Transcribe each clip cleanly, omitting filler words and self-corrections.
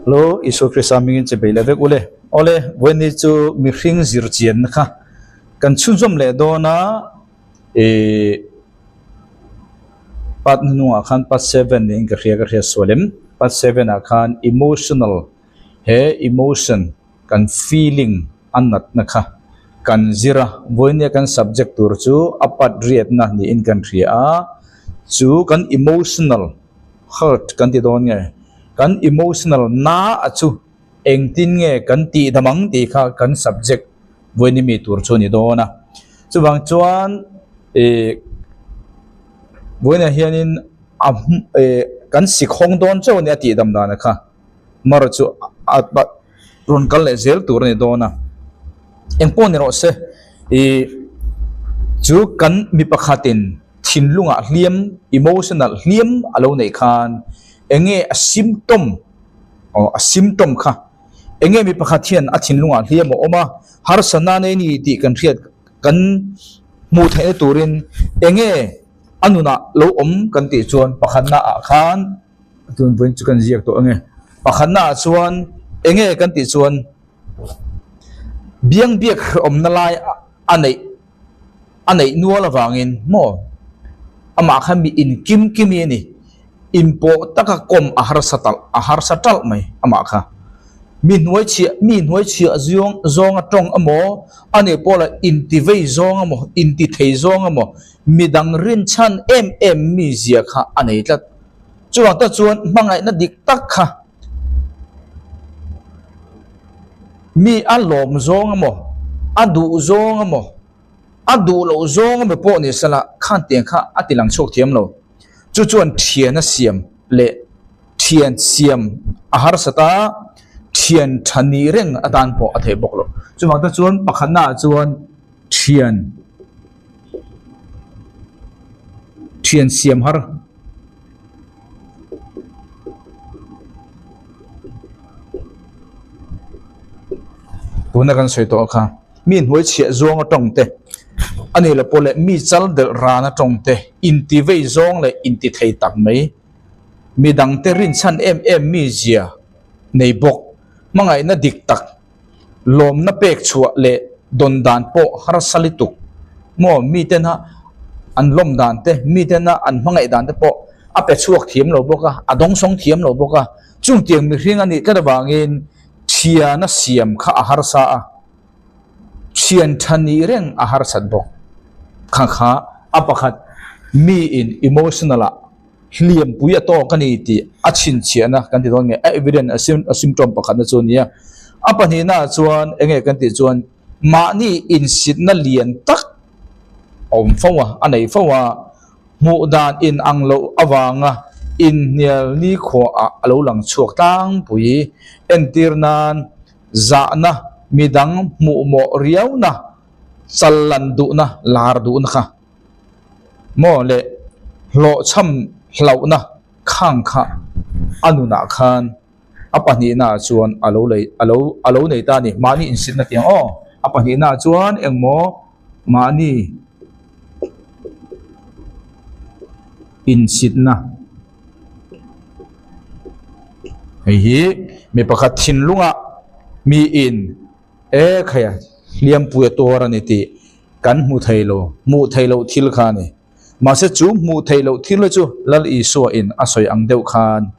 Hello, Isua Krista hmingin che bei leh vek ule. Awle, vawiin chu mihring zir chianna kha kan chhunzawm leh dawn a, ih part hnungah khan part seven niin ka hria ka hria sual em? Part seven ah khan emotional he emotion kan feeling a natna kha kan zir a, vawinia kan subject tur chu a part riatna niin kan hria a, chu kan emotional hurt kan ti dawn nge kan emotional na a chu engtin nge kan tih dam ang tih kha kan subject vawiin mi tur chu a ni dawn a, chuvang chuan ih vawiinah hianin a ih kan sikhawng dawn chauh a nia tih dam dan kha. Mar chu a rawn kal leh zel tur a ni dawn a, eng pawh ni rawh se ih chu kan mi pakhatin thinlungah hliam emotional hliam a lo neih khan eng nge a symptom aw a symptom kha eng nge mi pakhat hian a thinlungah hliam a awm a harsatna nei a ni tih kan hriat kan hmuh theihna turin eng nge a nunah lo awm kan tih chuan pakhatna ah khan. Tun vawiin chu kan ziak tawh ange. Pakhatna ah chuan enge kan tih chuan biang biak hrehawmna lai a neih a neih nual avangin maw amah kha mi inkim kimi a ni. Inpawh taka kawm a harsa talh a harsa talh mai amah kha. Mi hnuai chhiah mi hnuai chhiah zawng zawnga tawng emaw a nih pawh lah intivei zawng emaw intithei zawng emaw midang rinchhan em em mi zia kha a nei tlat. Chuvang tak chuan hmangaihna dik tak kha mi a lawm zawng emaw, a duh zawng emaw, a duh loh zawng emaw pawh ni sela khan tiang kha a ti lang chhuak thiam lo. Chu chuan thian a siam leh thian siam a harsat a, thian tha ni reng atan pawh a theih bawk lo. Chuvang tak chuan pakhatnaah chuan thian thian siam har. Tuna kan sawi tawh kha mi hnuai chhiah zawng a tawng te a nih loh pawh leh mi chal delh ran a tawng te inti vei zawng leh inti thei tak mai midang te rinchhan em em mi zia nei bawk hmangaihna dik tak lawmna pek chhuah leh dawn dan pawh harsa lutuk maw mitena an lawm dan te mitena an hmangaih dan te pawh a pe chhuak thiam lo bawk a a dawngsawng thiam lo bawk a chungtiang mihring a nih tlat avangin thiana siam kha a harsa a thian tha nih reng a harsat bawk kha kha a pakhat miin emotional ah hliampui a tawk a ni tih a chhinchhiahna kan ti dawn nge a evidence a sim a symptom pakhatna chu a ni a a pahnihna ah chuan eng nge kan tih chuan mahni insitna lian tak a awm fo a a nei fo a hmuh dan in ang loh avanga inhnial nikhua ah a lo lang chhuak tlangpui entir nan zahna midang hmuhmawh riauna challan duhna lar duhna kha. Maw leh hlawhchham hlauhna khang kha a nunah khan a pahnihnaah chuan a lo lei a lo a lo nei ta a ni. Mahni insitna tih ang aw. A pahnihnaah chuan engmaw mahni insitna hei hi mi pakhat thinlungah miin e khaia hliampui a tuar a ni tih Kan hmu thei lo, hmuh theih loh thil kha a ni. Mahse chu hmuh theih loh thil chu Lal Isua in a sawi ang deuh khan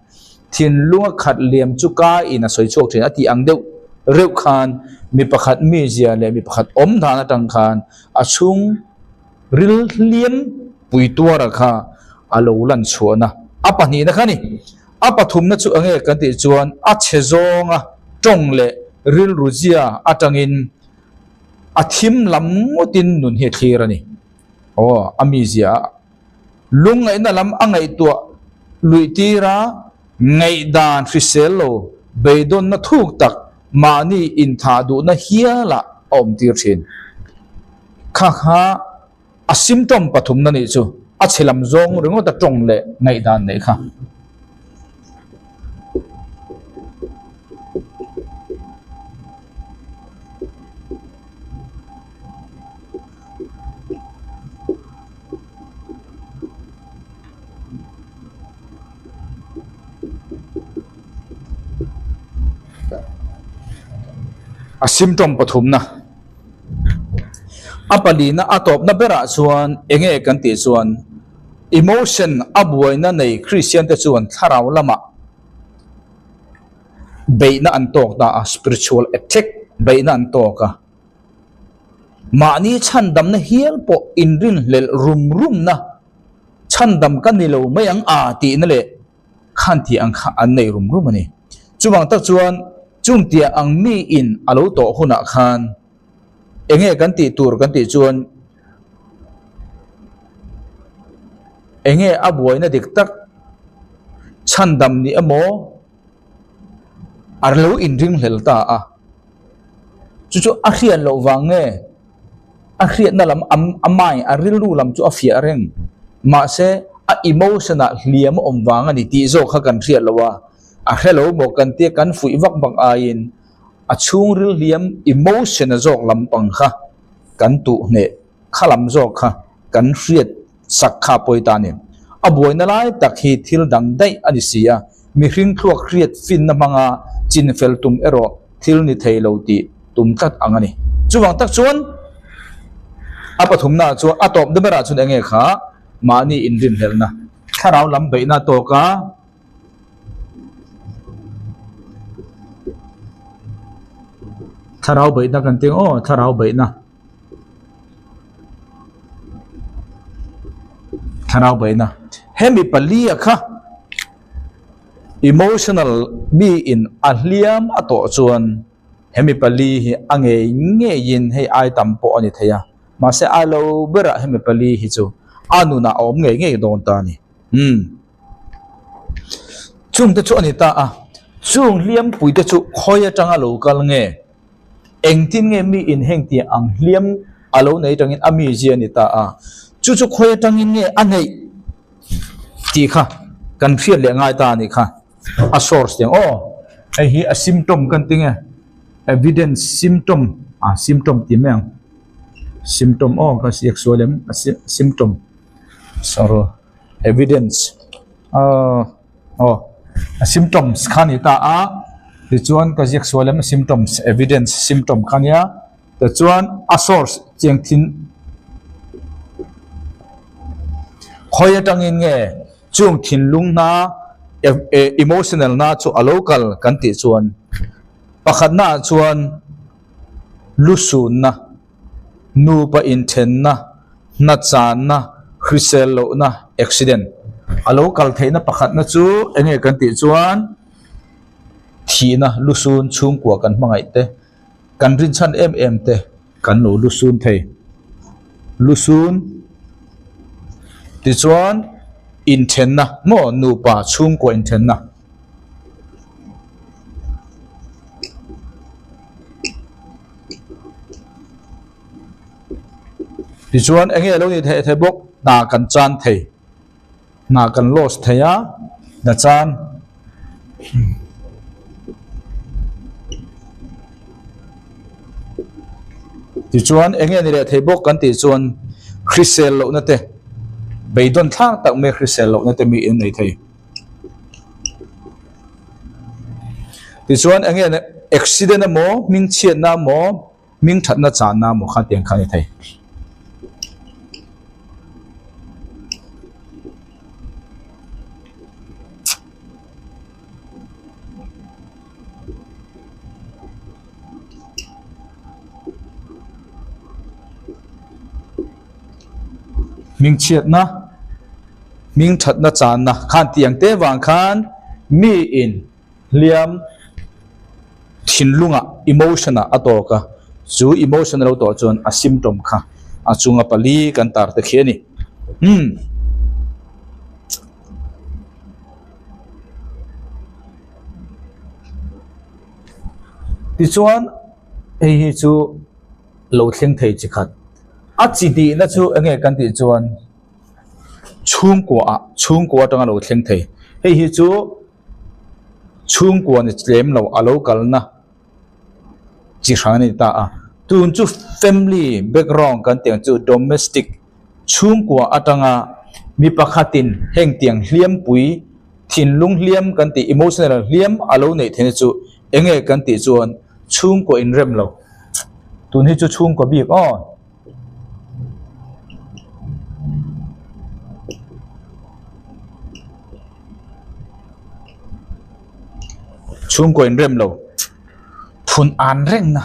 thinlunga khat liam chu ka in a sawi chhuak thin a tih ang deuh reuh khan mi pakhat mizia leh mi pakhat awm dan atang khan a chhung ril hliam pui tuara kha a lo lan chhuahna a pahnihna kha a ni. A pathumna chu enge kan tih chuan a chhe zawnga tawng leh rilru zia atangin A thim lam ngawtin nun hi a thlir a ni. Aw, a mizia a lungngaihna lam a ngaihtuah luih tir a, ngaihdan hrisel lo, beidawnna thuk tak mahni inthah duhna hialah a awm tir thin. Kha kha a symptom pathumna nih chu a chhe lam zawng ringawt a tawng leh ngaihdan neih kha. A symptom pathumna, a palina a tawpna berah chuan enge kan tih chuan emotion a buaina nei Kristian te chuan thlarau lamah beihna an tawk ta a, spiritual attack beihna an tawk a. Mahni chhandamna hial pawh inrinhlelh rum rumna, chhandam ka ni lo mai ang a tihna leh khan tih ang kha an nei rum rum a ni. Chuvang tak chuan chung tia ang mi in a lo tawh hunah khan enge kan tih tur kan tih chuan enge a buaina dik tak chhandam ni emaw a lo inringhlel ta a, chu chu a hriat loh vang nge A hriatna lam a mind, a rilru lam chu a fiah reng. Mahse, a emotion ah hliam a awm vang a ni tih zawk kha kan hriat lo a. A hre lo maw kan tia kan fuih vak vak aiin a chhungril hliam emotion a zawk lampang kha kan tuh hneh kha lam zawk kha kan hriat sak kha a pawi ta a ni. A buaina lai tak hi thil dang daih a ni si a, mihring thluak hriat finna hmanga chinfel tum erawh thil ni thei lo tih tum tlat ang a ni. Chuvang tak chuan a pathumnaah chuan a tawp berah chuan enge kha mahni inrinhlelhna thlarau lam beihna tawka thlarau beihna kan tih ang aw thlarau beihna thlarau beihna hemi palia kha Emotional mi in a hliam a tawh chuan hemi pali hi a ngei ngeiin hei ai tam pawh a ni thei a, mahse a lo berah hemi pali hi chu a nunah a awm ngei ngei dawn ta a ni. Umm. Chungte chu a ni ta a, chung hliampui te chu khawi atanga lo kal nge? Engtin nge mi in heng tih ang hliam a lo nei atangin a mizia a ni ta a, chu chu khawi atangin nge a neih tih kha kan hriat leh ngai ta a nih kha, a source tih ang aw, hei hi a symptom kan ti nge evidence symptom ah symptom tih mai ang symptom aw ka ziak sual em a symptom sorry evidence ah. Aw, a symptoms kha a ni ta a, tichuan ka ziak sual em symptoms, evidence, symptom kha a nia, tichuan a source chiang thin khawi atangin nge chung thinlung hna emotional na chu a lo kal kan tih chuan pakhatna ah chuan lusunna. Nupa inthenna, hnachanna, hrisel lohna, accident, a lo kal theihna pakhatna chu eng nge kan tih chuan thihna lusun chhungkua kan hmangaih te, kan rinchhan em em te kan lo lusun thei. Lusun tichuan inthenna maw nupa chhungkua inthenna. Tichuan eng nge lo ni theih thei bawk hna kan chan thei hna kan loss thei a hna chan tichuan eng nge ni leh thei bawk kan tih chuan hrisel lohna te beidawn thlak tak mai hrisel lohna te mi in nei thei. Tichuan eng nge accident emaw hming chhiatna emaw hming thatna channa emaw kha tiang kha a ni thei. Hming chhiatna. Hming thatna channa khan tiang te vang khan mi in hliam thinlungah emotion ah a tawk a, chu emotion a lo tawh chuan a symptom kha a chunga pali kan tar te khi a ni. Umm. Tichuan hei hi chu lo thleng thei chi khat. A chi tihna chu enge kan tih chuan. Chhungkua ah chhungkua atanga lo thleng thei. Hei hi chu chhungkua ni tlem lo a lo kalna chi hrang a ni ta a. Tun chu family background kan tih ang chu domestic chhungkua atanga mi pakhatin heng tiang hliampui thinlung hliam kan tih emotional hliam a lo neih theihna chu eng nge kan tih chuan. Chhungkaw inrem lo. Tun hi chu chhungkaw bik aw. Chhungkaw inrem lo. Phun an rengna.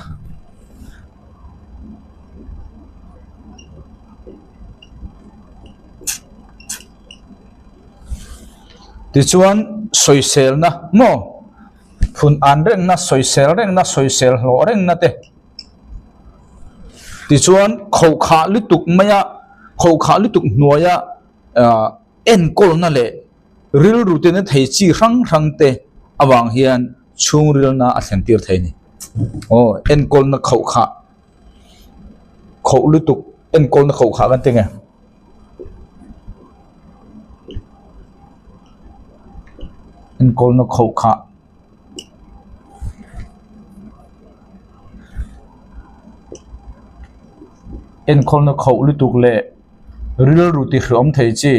Tichuan sawiselna maw phun an rengna sawisel rengna sawisel hlawh rengna te tichuan khauhkhah lutuk maia khauhkhah lutuk hnuaia ah enkawlna leh rilru te na thei chi hrang hrang te avang hian chhungrilna a thlen tir thei a ni aw enkawlna khauhkhah khauh lutuk enkawlna khauhkhah kan ti nge. Enkawlna khauhkhah enkawlna khauh lutuk leh rilru ti hreawm thei chi.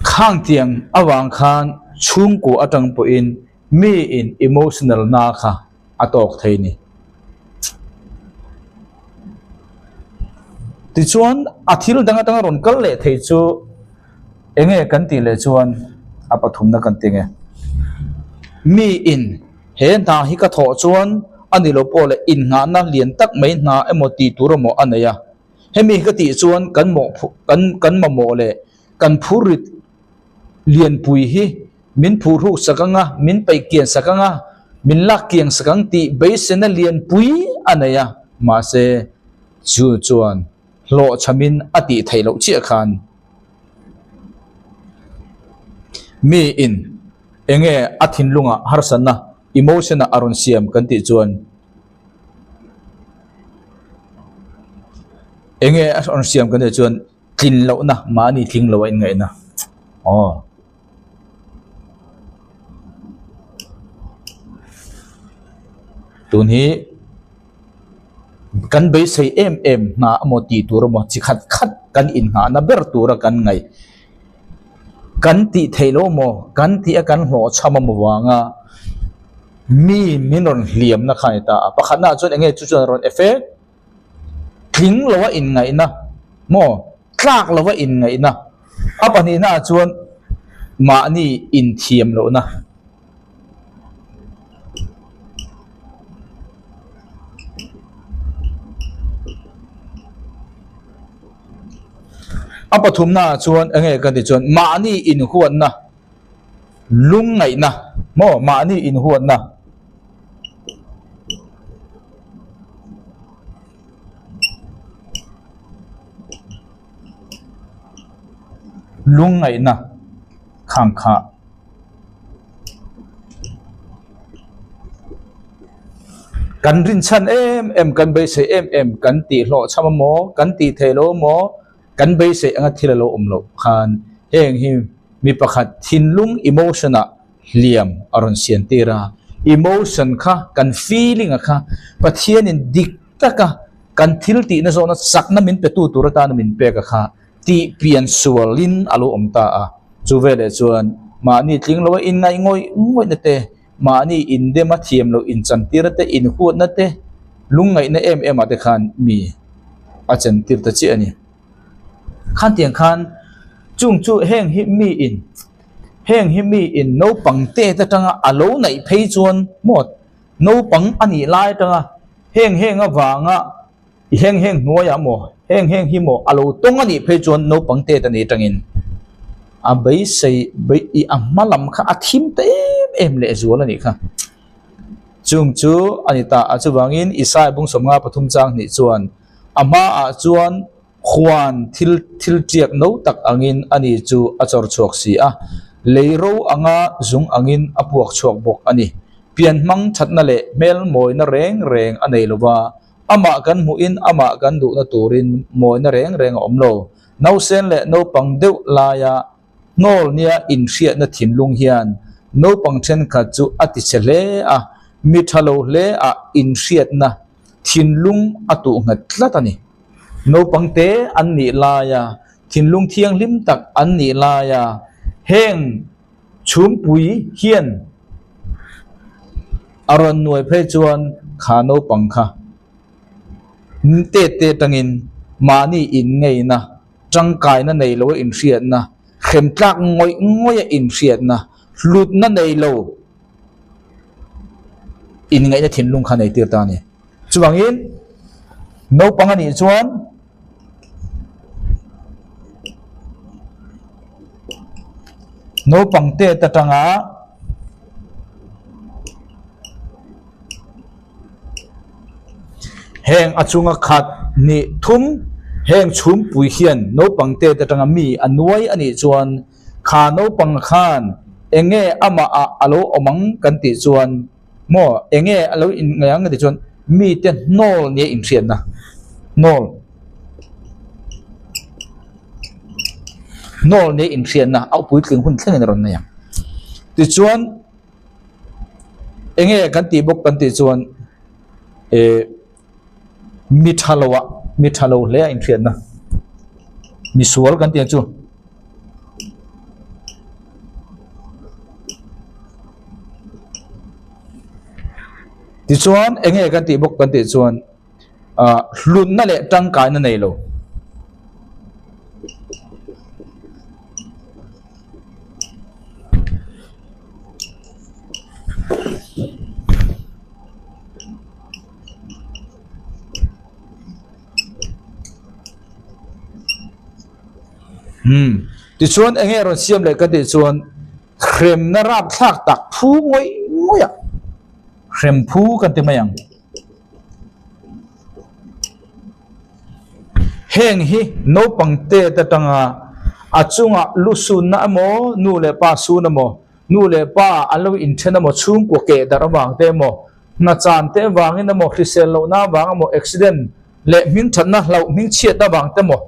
Khang tiang avang khan chhungkua atang pawhin mi in emotional na kha a tawk thei ni. Tichuan a thil dang atanga rawn kal leh thei chu eng nge kan tih leh chuan a pathumna kan ti nge. Mi in he hna hi ka thawh chuan a ni lo pawh leh innghahna lian tak mai hna emaw tih tur emaw a nei a. Hemi ka tih chuan kan mawh kan kan mamawh leh kan phurrit lianpui hi min phurhuk sak ang a, min paih kian sak ang a, min lak kiang sak ang tih beisena lianpui a nei a, mahse chu chuan hlawhchhamin a tih theih loh chiah khan mi in enge a thinlungah harsatna emotion ah a rawn siam kan tih chuan Enge a rawn siam kan tih chuan tlin lohna mahni tling lo a inngaihna aw. Tun hi kan beisei em em hna emaw tih tur emaw chi khat khat kan innghahna ber tura kan ngaih kan tih theih loh emaw kan tih a kan hlawhchham emaw vanga Mi min rawn hliamna kha a ni ta a, pakhatnaah chuan enge chu chuan a rawn effect tling loa inngaihna maw tlak loa inngaihna a pahnihnaah chuan mahni inthiam lohna. A pathumnaah chuan enge ka ti chuan mahni inhuatna. Lungngaihna maw mahni inhuatna. Lungngaihna khangkhah. Kan rinchhan em em, kan beisei em em, kan tihhlawhchham emaw, kan tih theih lo emaw, Kan beisei anga thil a lo awm loh khan heng hi mi pakhat thinlung emotion ah hliam a rawn sian tir a, emotion kha kan feeling a kha Pathianin dik taka kan thil tihna zawhna chakna min pe tu tur atana min pek a kha tih pian sualin a lo awm ta a, chu veleh chuan mahni tling loa inngaih ngawih ngawihna te, mahni indema thiam loh inchantirna te, inhuatna te, lungngaihna em em ah te khan mi a chantir ta chiah a ni. Khan tiang khan chung chu heng hi mi in heng hi mi in naupang te te atanga a lo neih phei chuan maw naupang a nih lai atanga heng heng avanga I heng heng hnuaiah maw, heng heng hi maw a lo tawng a nih phei chuan naupang te ta ni atangin a beisei bei i a hma lam kha a thim ta em em leh zual a nih kha. Chung chu a ni ta a, chuvangin Isaiah bung sawmnga pathum chang hnih chuan a hmaah chuan huan thil thil tiak no tak angin a ni chu a chawr chhuak si a, lei ro anga zung angin a puak chhuak bawk a ni. Pianhmang thatna leh hmel mawina reng reng a nei lova, Amah kan hmuhin amah kan duhna turin mawina reng reng a awm lo. Nausen leh naupang deuh laia hnawl nia inhriatna thinlung hian naupang thenkhat chu a tichhe hle a, mi tha lo hle ah inhriatna thinlung a tuh nghet tlat a ni. Naupang te an nih laia. thinlung thianghlim tak an nih laia heng chhumpui hian a rawn nuai phei chuan kha naupang kha tet te atangin mahni inngeina, tangkaina nei loa inhriatna, hremtlak ngawih ngawih a inhriatna, hlutna nei lo inngaihna thinlung kha nei tir ta a ni. Chuvangin naupang a nih chuan naupang tet atanga heng a chunga khat hnih thum heng chhumpui hian naupang tet atanga mi a nuai a nih chuan kha naupang khan eng nge amah ah a lo awm ang kan tih chuan maw eng nge a lo inngaih ang kan tih chuan mite hnawl nia inhriatna hnawl hnawl nia inhriatna a puitling hun thlengin a rawn nei ang tichuan eng nge kan tih bawk kan tih chuan eh Mi tha lo ah mi tha lo hle a inhriatna misual kan tih ang chu. Tichuan eng nge kan tih bawk kan tih chuan ah hlutna leh tangkaina nei lo. Umm tichuan eng nge rawn siam leh ka tih chuan hremna rapthlak tak phu ngawih ngawih a hrem phu kan ti mai ang. Heng hi naupang tet atanga a chungah lu sunna emaw nu leh pa sun emaw nu leh pa an lo inthen emaw chhungkua keh darh avang te emaw hna chan te avangin emaw hrisel lohna avang emaw accident leh hming thatna hlauh hming chhiat avang te emaw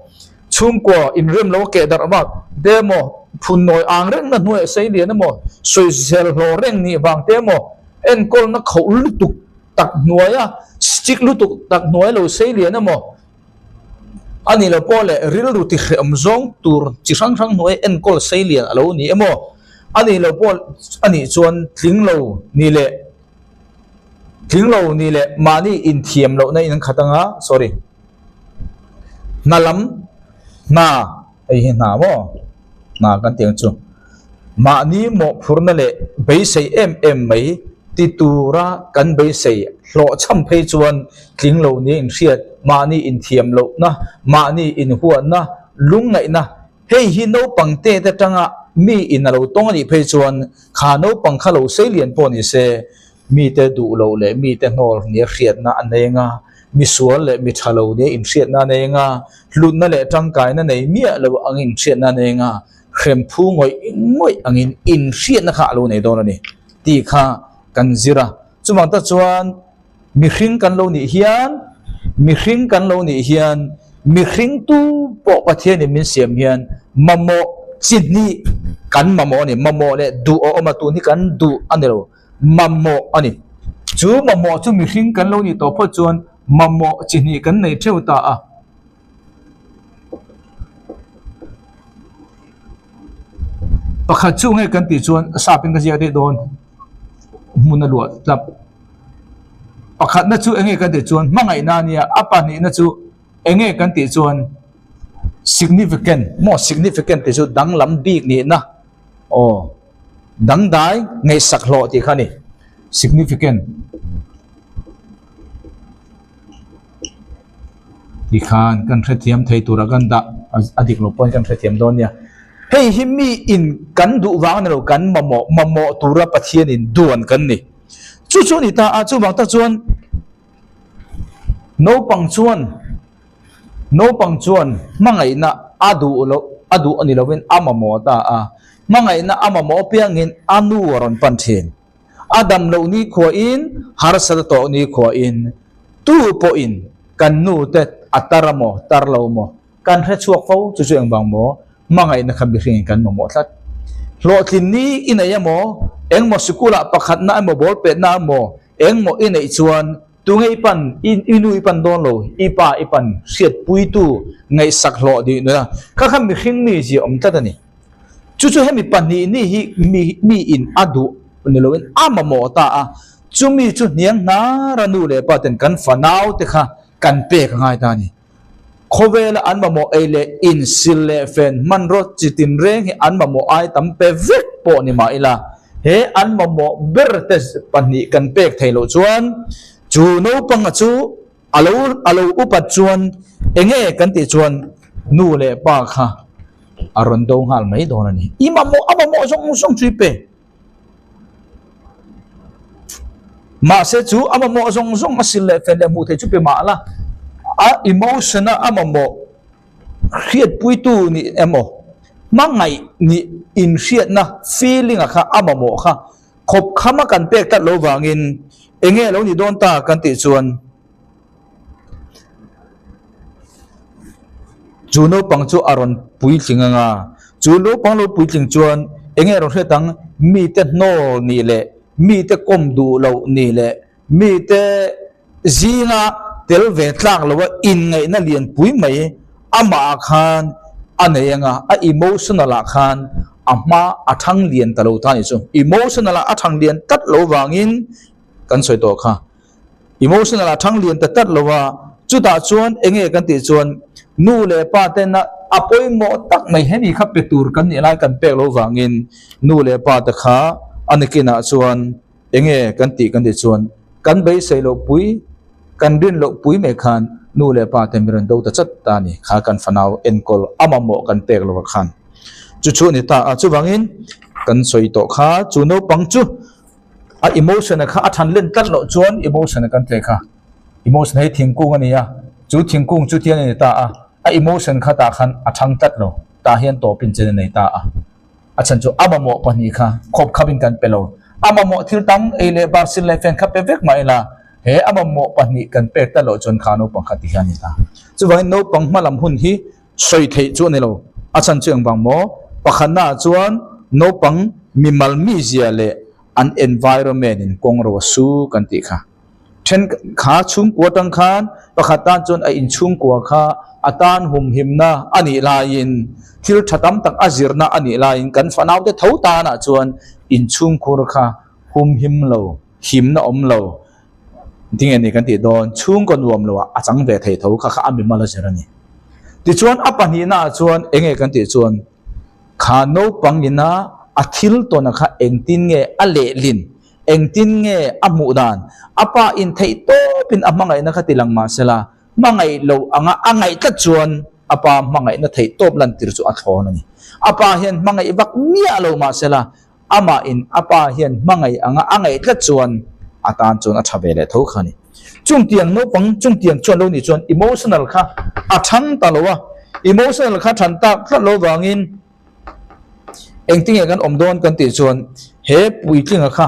chhungkua inrem lo keh darh vak te emaw phun nawi ang rengna hnuaiah sei lian emaw sawisel hlawh reng nih vang te emaw enkawlna khoh lutuk tak hnuaia stick lutuk tak hnuai lo sei lian emaw a nih loh pawh leh rilru ti hrehawm zawng tur chi hrang hrang hnuai enkawl sei lian a lo ni emaw a nih loh pawh a nih chuan tling lo ni leh tling lo ni leh mahni inthiam lohna in an khat anga sorry hna lam hna hei hi hna maw hna kan tih ang chu mahni mawhphurna leh beisei em em mai ti tura kan beisei hlawhchham phei chuan tling lo nia inhriat mahni inthiam lohna mahni inhuatna lungngaihna Hei hi naupang te te atanga mi in a lo tawng a nih phei chuan kha naupang kha lo sei lian pawh ni se, mite duh loh leh mite hnawl nia hriatna a nei anga, misual leh mi tha lo nia inhriatna a nei anga, hlutna leh tangkaina nei miah lo angin inhriatna a nei anga, hrem phu ngawih ngawih angin inhriatna kha a lo nei dawn a ni tih kha kan zir a. Chuvang tak chuan Mihring kan lo nih hian, mihring kan lo nih hian, mihring tu pawh Pathianin min siam hian mamawh chi hnih kan mamawh a ni. Mamawh leh duh a awm a, tun hi kan duh a ni lo, mamawh a ni. Chu mamawh chu mihring kan lo nih tawh phawt chuan mamawh chi hnih kan nei theuh ta a. Pakhat chu nge kan tih chuan sap in ka ziak daih dawn hmun a luah tlap. Pakhatna chu enge kan tih chuan hmangaihna a nia, a pahnihna chu enge kan tih chuan significant maw significant tih chu danglam bik nihna aw dangdai ngaihsak hlawh tih kha a ni significant. Tikhan kan hrethiam thei tura kan dah a dik loh pawhin kan hrethiam dawn nia. Hei hi mi in kan duh vang a ni lo, kan mamawh mamawh tura Pathianin duan kan ni. Chu chu a ni ta a, chuvang tak chuan naupang chuan naupang chuan hmangaihna a duh loh a duh a ni lovin a mamawh ta a, hmangaihna a mamawh apiangin a nu a rawn pan thin. A dam loh nikhuain, harsat a tawh nikhuain, tu pawhin kan nute a tar a maw, tar lo maw, kan hre chhuak fo, chu chu engvang maw, hmangaihna kha mihringin kan mamawh tlat. Hlawhtlin ni i nei emaw, engmaw sikulah pakhatna emaw ball petna emaw, engmaw i neih chuan. Tunge i pan? I i nu i pan dawn lo, i pa i pan hriatpuitu ngaihsak hlawh dih nuih a, kha kha mihring mi zia awm tlat a ni. Chu chu hemi pahnihni hi mi mi in a duh ni loin a mamawh ta a, chumi chu hniang hnara nu leh pa ten kan fanau te kha kan pek a ngai ta a ni. Khawvela an mamawh ei leh insil leh fen hmanraw chi tinreng hi an mamawh ai tam pe vek pawh ni mah ila, he an mamawh ber te pahnih kan pek thei loh chuan chu naupanga chu a lo a lo upat chuan enge kan tih chuan nu leh pa kha a rawn do nghal mai dawn a ni. I mamawh a mamawh zawng zawng chu i pe. Mahse chu a mamawh zawng zawng a sil leh fel leh hmuh theih chu pe mah la, a emotion a a mamawh hriatpuitu nih emaw hmangaih nih inhriatna feeling a kha a mamawh kha khawp kham a kan pek tlat lo vangin enge lo ni dawn ta kan tih chuan Chu naupang chu a rawn puitling ang a, chu naupang lo puitling chuan eng nge a rawn hriat ang? Mite hnawl nih leh mite kawm duh loh nih leh mite zinga tel ve tlak loha inngaihna lianpui mai amah ah khan a nei ang a, a emotional ah khan a hma a thang lian ta lo ta a nih chu. Emotional ah a thang lian tlat lo vangin kan sawi tawh kha. Emotional a thang lian ta tlat lo a, chutah chuan enge kan tih chuan nu leh pa tena a pawimawh tak mai hemi kha pe tur kan nih lai kan pek lo vangin nu leh pa te kha a nikinah chuan enge kan tih kan tih chuan kan beisei loh pui kan rin loh pui mai khan nu leh pa te mi rawn do ta chat ta a ni kha kan fanau enkawl a mamawh kan pek lo ah khan chu chu a ni ta a chuvangin kan sawi tawh kha chu naupang chu A emotion a kha a than len tlat loh chuan emotion a kan tleh kha. Emotion hei thingkung a ni a, chu thingkung chu tian a ni ta a, a emotion kha tah khan a thang tlat lo, tah hian tawpin chen a nei ta a. A chhan chu a mamawh pahnih kha khawp khapin kan pe lo. A mamawh thil tam ei leh bar sin leh fen kha pe vek mah ila, he a mamawh pahnih kan pek tlat loh chuan kha naupang kha ti hian a ni ta. Chuvangin naupang hma lam hun hi Sawi theih chu a ni lo. A chhan chu engvang maw? Pakhatnaah chuan naupang mimal mizia leh an environment in kawng ro a su kan tih kha. Then kha chhungkua atang khan pakhat tan chuan a inchhungkua kha a tan humhimna a nih laiin thil tha tam tak a zirna a nih laiin kan fanaute tho tanah chuan inchhungkhur kha humhim lo, himna awm lo. Tinge ni kan tih dawn, chhungkaw nuam lo ah a chang ve thei tho kha kha a mimal a zir a ni. Tichuan a pahnihna ah chuan enge kan tih chuan kha naupang ina a thil tawn a kha engtin nge a lehlin, engtin nge a hmuh dan, a pa in theih tawp in a hmangaihna kha ti lang mah sela, hmangaih lo anga a ngaih tlat chuan a pa hmangaihna theih tawp lantir chu a thlawn a ni. A pa hian hmangaih vak miah lo mah sela, Amah in a pa hian hmangaih anga a ngaih tlat chuan a tan chuan a tha ve leh tho kha a ni. Chungtiang naupang chungtiang chuan lo nih chuan emotional kha a than ta lo a, emotional kha than tak tlat lo vangin engtinge kan awm dawn kan tih chuan he puitlinga kha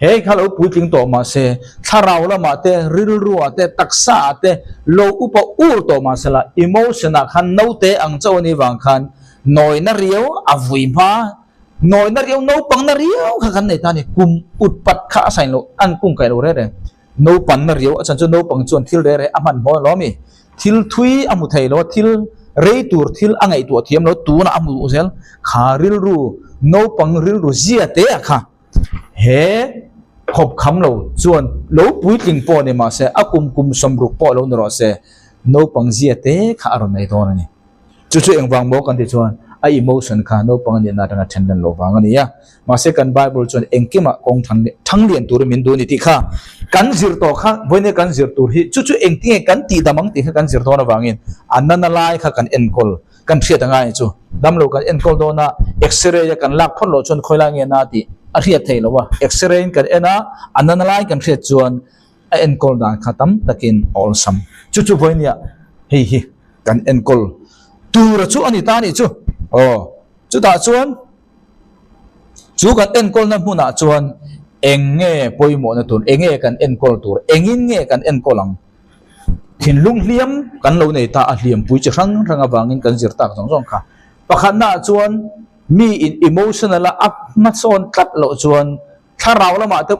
he kha lo puitling tawh mah se thlarau lamah te rilruah te taksa ah te lo upa ur tawh mah se la emotion ah khan naute ang chauh a nih vang khan nawina riau a vui hma Nawina riau, naupangna riau kha kan nei ta a ni. Kum ut pat kha a sain lo, an kung kaih lo reh reng. Naupanna riau a chan chu naupang chuan thil reh reh a hman hmaw lo a mi. Thil thui a hmu thei lo a, thil rei tur thil a ngaihtuah thiam lo, tunah a hmu zel. Kha rilru, naupang rilru zia te ah kha he khawp kham lo chuan lo puitling pawh ni mahse a kum kum sawmruk pawh lo ni rawh se, naupang zia te kha a rawn nei dawn a ni. Chu chu engvang maw kan tih chuan a emotion kha naupang a nihna atanga then lan loh vang a ni a. Mahse kan Bible chuan engkimah kawng thang thang lian turin min duh a ni tih kha kan zir tawh kha vawiin kan zir tur hi chu chu engtinge kan tih dam ang tih kha kan zir dawn avangin a nana lai kha kan enkawl kan hriat angai chu damlo kan enkawl dawn a x-ray a kan lak phawt loh chuan khawi lai nge na tih a hriat theih loh a x-ray in kan en a a nana lai kan hriat chuan a enkawl dan kha tam takin a awlsam. Chu chu vawinia hei hi kan enkawl tura chu a ni ta a nih chu. Aw, chutah chuan chu kan enkawlna hmunah chuan eng nge pawimawhna tur, eng nge kan enkawl tur, engin nge kan enkawl ang? Thinlung hliam kan lo nei ta a, hliampui chi hrang hrang avangin kan zir tak zawng zawng kha. Pakhatnaah chuan mi in emotional a a hmasawn tlat loh chuan. Thlarau lamah te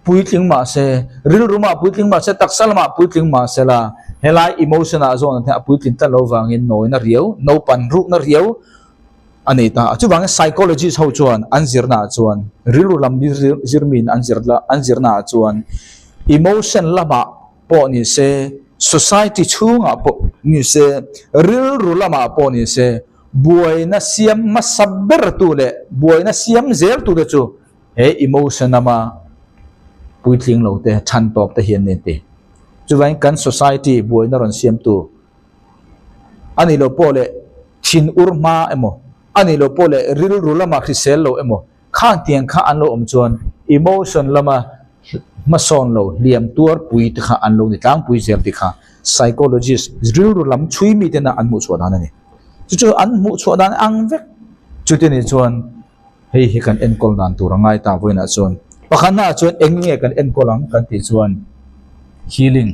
puitling mah se, rilru mah puitling mah se, taksa lamah puitling mah se la, helai emotion ah zawn ah hian a puitlin tlat lo vangin nawina riau, naupan rukna riau a nei ta a. Chuvangin psychologist ho chuan an zirna ah chuan, rilru lam zirmiin an zir an zirna ah chuan emotion lamah pawh ni se, society chhungah pawh ni se, rilru lamah pawh ni se, Buaina siam hmasa bertu leh buaina siam zeltu te chu he emotion lama puitling lo te, chhan tawp te hi an ni an ti. Chuvangin kan society buaina rawn siamtu a nih loh pawh leh thin ur hma emaw, a nih loh pawh leh rilru lama hrisel lo emaw, Khang tiang kha an lo awm chuan emotion lama hmasawn lo hliam tuar pui te kha an lo ni tlangpui zel tih kha psychologist rilru lam chhui mi tena an hmuh chhuah dan a ni. Chu chu an hmuh chhuah dan ang vek. Chuti ni chuan hei hi kan enkawl dan tur a ngai ta vawiinah chuan pakhatna ah chuan eng nge kan enkawl ang kan tih chuan healing.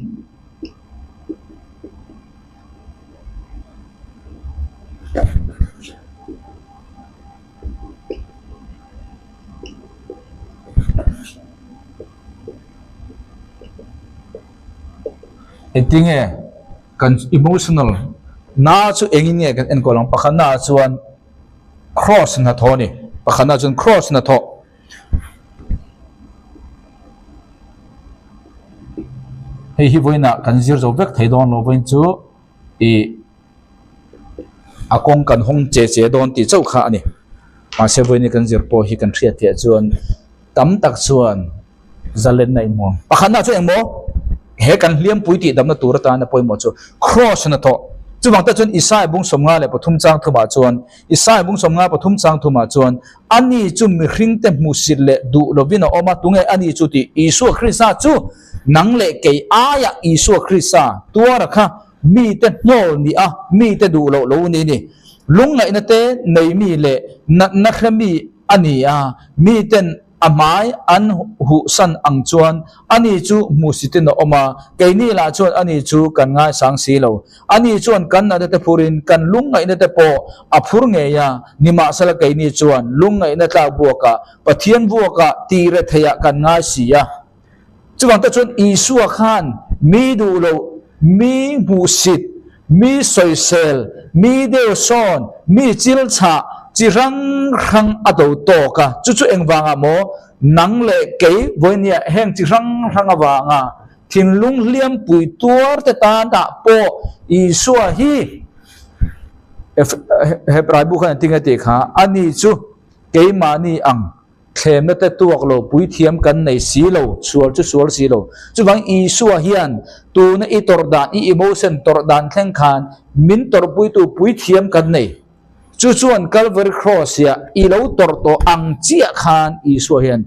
Engtinge kan emotional na chu engin nge kan enkawl ang pakhatna ah chuan cross hnathawh a ni pakhatna chuan cross hnathawh hei hi vawiinah kan zir zo vek thei dawn lo vawiin chu ih. A kawng kan hawng che che dawn tih chauh kha a ni. Mahse vawiin kan zir pawh hi kan hriat theih chuan tam tak chuan zalenna in hmu ang. Pakhatna chu engmaw he kan hliampui tih damna tur atana pawimawh chu Kraws hnathawh. Chuvang te chuan Isaiah bung 53 chang thumah chuan Isaiah bung 53 chang thumah chuan ani chu mihringte hmuhsit leh duh lovin a awm a, tunge ani chu tih Isua Krista chu nang leh kei aiah Isua Krista tuara kha Mite hnawl ni a, mite duh loh lo ni ni. Lungngaihna te nei mi leh natna hre mi a ni a, miten a hmai an huhsan ang chuan ani chu hmuhsitin a awm a, keini lah chuan ani chu kan ngaisang si lo. Ani chuan kan natna te phurin kan lungngaihna te pawh a phur ngei a, nimahsela keini chuan lungngaihna tlak buakah Pathian vuakah tih retheiah kan ngai si a. Chuvang te chuan Isua khan mi duh loh, mi hmuhsit, mi sawisel, mi deuhsawn, mi chilchhah chi hrang hrang a do tawk a. Chu chu engvangah maw nang leh kei vawinia heng chi hrang hrang avanga thinlung hliampui tuar te tanah pawh Isua hi Hebrai bu khan engtin nge tih kha ani chu keimahni ang Thlemna te tuak lo, puithiam kan nei si lo, sual chu sual si lo. Chuvang Isua hian tuna i tawrh dan, i emotion tawrh dan thleng khan min tawrhpuitu puithiam kan nei. Chu chuan Calvary Cross ah i lo tawrh tawh ang chiah khan Isua hian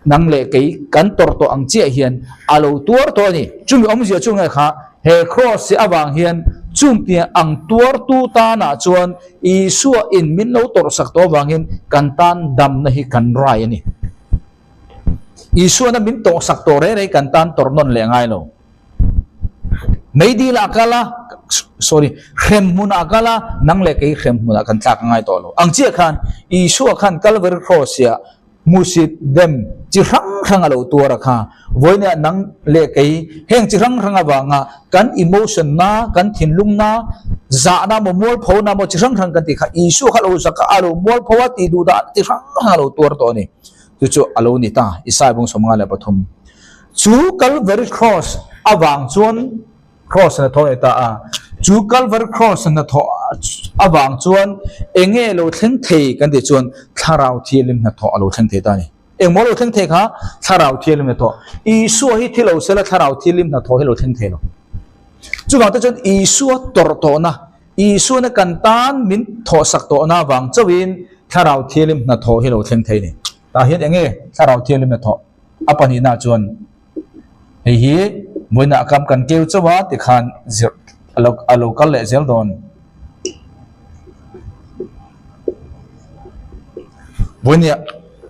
nang leh kei kan tawrh tawh ang chiah hian a lo tuar tawh a ni. Chumi awmzia chu nge kha he Cross avang hian chungtiang ang tuartu tanah chuan Isua in min lo tawrh sak tawh avangin kan tan damna hi kan rai a ni. Isuana min tawh sak tawh reng reng kan tan tawrh nawn leh ngai lo. Meidil ah kal a, sorry, hrem hmun ah kal a, nang leh kei hrem hmun ah kan tlak a ngai tawh lo. Ang chiah khan Isua khan Calvary Cross ah Hmuhsit dem chi hrang hrang a lo tuar a kha. Vawinia nang leh kei heng chi hrang hrang avanga kan emotion na, kan thinlung na, zahna maw mualpho na maw chi hrang hrang kan tih kha Isua kha a lo zak a, a lo mualpho a tih duh dah chi hrang hrang a lo tuar tawh a ni. Chu chu a lo ni ta Isaiah bung 53. Chu Calvary Cross avang chuan Cross hnathawh a ni ta a. Chu Calvary Cross hnathawh avang chuan eng nge lo thleng thei kan tih chuan Thlarau Thianghlim hnathawh a lo thleng thei ta a ni. Engmaw lo thleng thei kha? Thlarau Thianghlim hnathawh. Isua hi thi lo sela Thlarau Thianghlim hnathawh hi lo thleng thei lo. Chuvang te chuan Isua tawrh tawhna, Isuana kan tan min thawhsak tawhna avang chauhin Thlarau Thianghlim hnathawh hi lo thleng thei a ni. Tah hian eng nge Thlarau Thianghlim hnathawh? A pahnihna chuan Hei hi vawiinah kam kan keu chauh a tikhan zir a lo a lo kal leh zel dawn. Vawinia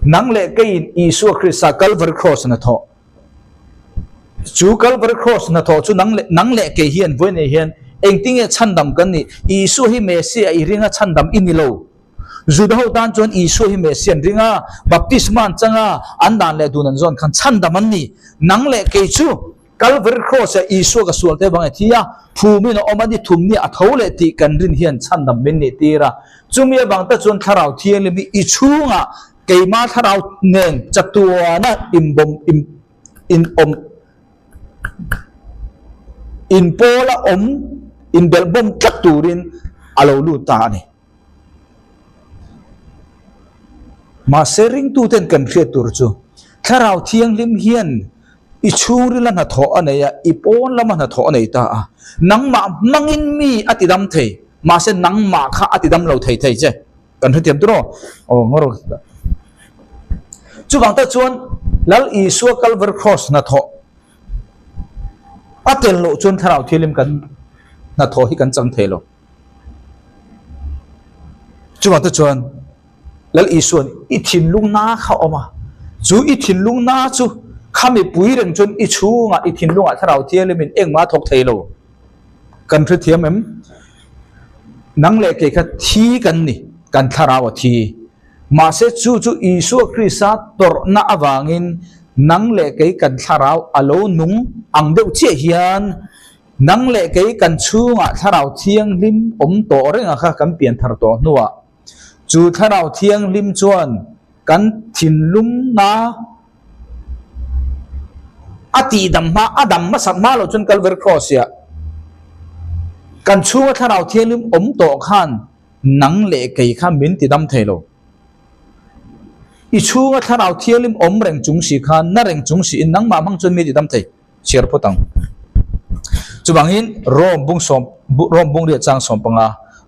nang leh keiin Isua Krista Calvary Cross hnathawh chu Calvary Cross hnathawh chu nang leh nang leh kei hian vawinia hian engtinge chhandam kan nih Isua hi Messiah i ringa chhandam i ni lo. Juda ho tan chuan Isua hi Messiah an ring a, baptisma an chang a, an dan leh dun an zawn khan chhandam an ni. Nang leh kei chu Kalvari Cross-ah Isua ka sual te vang e thi a, phumin a awm a ni thum ni a tho leh tih kan rin hian chhandam min nih tir a. Chumi avang tak chuan Thlarau Thianghlim hi i chhungah keimah Thlarau nen chatuana inbawm inawm inpawla awm inbelhbawm tlat turin a lo lut ta a ni. Mahse ringtuten kan hriat tur chu Thlarau Thianghlim hian i chhungrila hnathawh a nei a, i pawn lama hnathawh a nei ta a. Nangmah hmangin mi a tidam thei, mahse nangmah kha a tidam lo thei thei che. Kan hrethiam tur aw. Aw ngawr Chuvang tak chuan Lal Isua Kalvar Cross hnathawh a tel loh chuan Thlarau Thianghlim kan hnathawh hi kan chang thei lo. Chuvang te chuan Lal Isua'n i thinlung na kha a awm a, chu i thinlung na chu kha mipui reng chuan i chhungah i thinlungah Thlarau Thianghlimin engmah a thawk thei lo. Kan hrethiam em? Nang leh kei kha thi kan ni, kan thlarau a thi. Mahse chu chu Isua Krista tawrhna avangin nang leh kei kan thlarau a lo nung ang deuh chiah hian Nang leh kei kan chhungah Thlarau Thianghlim awm tawh renga kha kan pian thar tawh hnuah, chu Thlarau Thianghlim chuan kan thinlungna a tihdam hma, a dam hmasak hma loh chuan Kalvari Cross-ah kan chhunga Thlarau Thianghlim awm tawh khan nang leh kei kha min tidam thei lo. I chhunga Thlarau Thianghlim awm reng chung si khan, na reng chung siin nangmah hmang chuan mi tidam thei. Chhiar phawt ang. Chuvangin Rome bung sawm Rome bung riat chang 15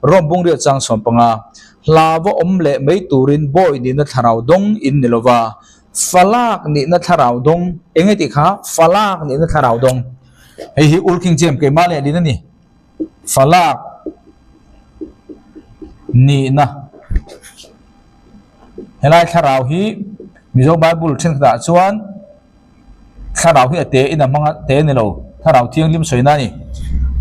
Rome bung riat chang 15 Hlava awm leh mai turin bawi nihna thlarau dawng in ni lova, falak nihna thlarau dawng eng nge tih kha falak nihna thlarau dawng. Hei hi Ul King James keimah leh lin a ni. Falak nihna helai thlarau hi Mizo Bible thenkhatah chuan Thlarau hi a te in a hmang a, te ni lo, Thlarau Thianghlim sawina a ni.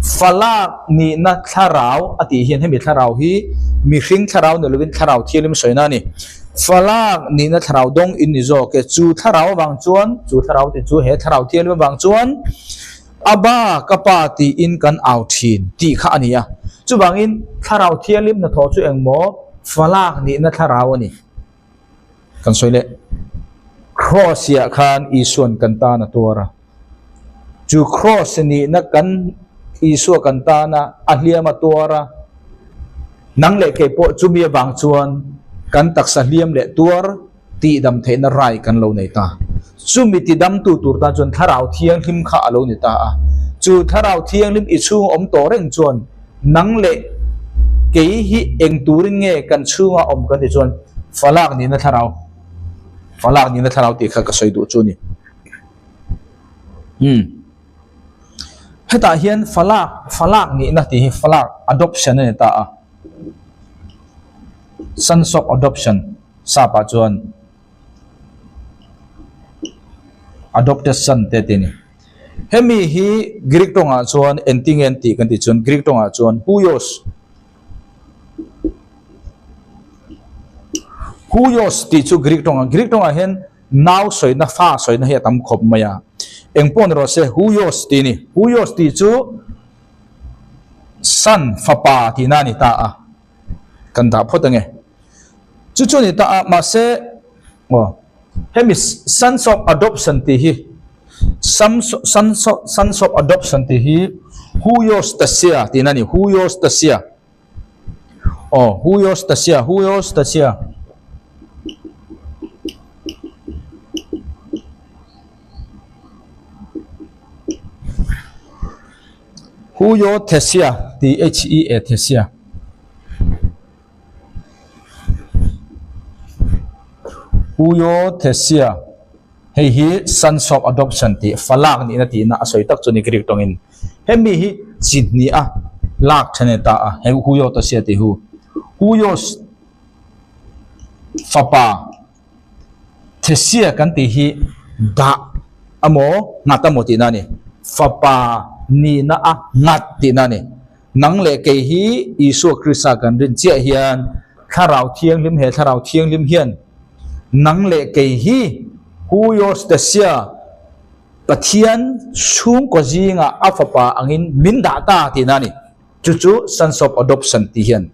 Falak nihna thlarau a tih hian hemi thlarau hi mihring thlarau ni lovin Thlarau Thianghlim sawina a ni. Falak nihna thlarau dawng in ni zawk e, chu thlarau avang chuan, chu thlarau tih chu he Thlarau Thianghlim avang chuan Abba ka pa tiin kan au thin tih kha a ni a. Chuvangin Thlarau Thianghlim hnathawh chu engmaw falak nihna thlarau a ni. Kan sawi leh, Cross-iah khan Isua'n kan tan a tuar a. Chu Cross nihna kan Isua kan tana a hliam a tuar a, nang leh kei pawh chumi avang chuan kan taksa hliam leh tuar tihdam theihna rai kan lo nei ta. Chumi tidamtu tur tan chuan Thlarau Thianghlim kha a lo ni ta a. Chu Thlarau Thianghlim i chhung awm tawh reng chuan Nang leh kei hi eng turin nge kan chhunga awm kan ti chuan falak nihna thlarau, falak nihna thlarau tih kha ka sawi duh chu a ni. Umm. Hetah hian falak, falak nihna tih hi falak adoption a ni ta a. Sons of adoption sap ah chuan adopted son te tih a ni. Hemi hi Greek tawngah chuan engtinge an tih kan tih chuan Greek tawngah chuan huios huios tih chu Greek tawngah Greek tawngah hian nau sawina fa sawina hi a tam khawp mai a engpawh ni rawh se huios tih a ni huios tih chu son fapa tihna a ni ta a kan dah phawt ange chu chu a ni ta a mahse aw Hemi Sons of Adoption tih hi Sons of Adoption tih hi Huiostasia tihna a ni, Huiostasia. Aw, Huiostasia, Huiostasia. Huiothesia, T-H-E-A, Thesia. Huiothesia, Hei hi Sons of Adoption tih falak nihna tihna a sawi tak chu ni Greek tawngin. Hemi hi chi hnih a lak then a ni ta a, he Huiothesia tih hu. Huios fapa Thesia kan tih hi dah emaw nghat emaw tihna a ni. Fapa nihna a nghat tihna a ni. Nang leh kei hi Isua Krista kan rin chiah hian. Thlarau Thianghlim he Thlarau Thianghlim hian nang leh kei hi Huiostasia Pathian chhungkaw zingah a fapa angin min dah ta tihna a ni. Chu chu Sons of Adoption tih hian.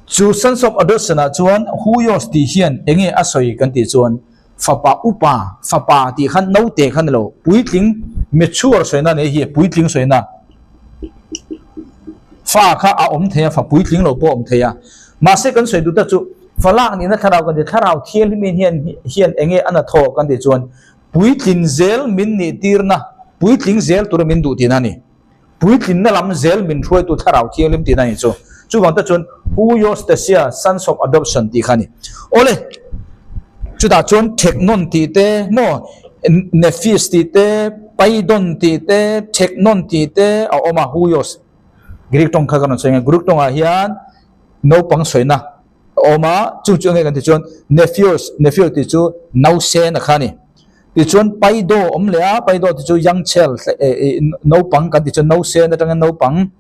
Chu Sons of Adoption ah chuan Huios tih hian enge a sawi kan tih chuan fapa upa, fapa tih khan naute kha ni lo, puitling, mature sawina a ni hi, puitling sawina. Fa kha a awm thei a, fa puitling lo pawh a awm thei a. Mahse kan sawi duh tak chu fa lak nihna thlarau kan ti, thlarau thianghlimin hian hian enge a na thaw kan tih chuan puitlin zel min nih tirna, puitling zel tura min duh tihna a ni. Puitlinna lam zel min hruaitu thlarau thianghlim tihna a ni chu. Chuvang te chuan Huiostasia, Sons of Adoption tih kha a ni. Awle, chutah chuan Theknon tih te maw, Nephis tih te, Paidon tih te, Theknon tih te a awm a, Huios. Greek tawng kha ka rawn sawi ang e. Greek tawngah hian naupang sawina a awm a, chung chu enge kan tih chuan Nephios, Nephio tih chu nausena kha a ni. Tichuan Paido awm leh a, Paido tih chu young child naupang kan tih chuan nausen atangin naupang.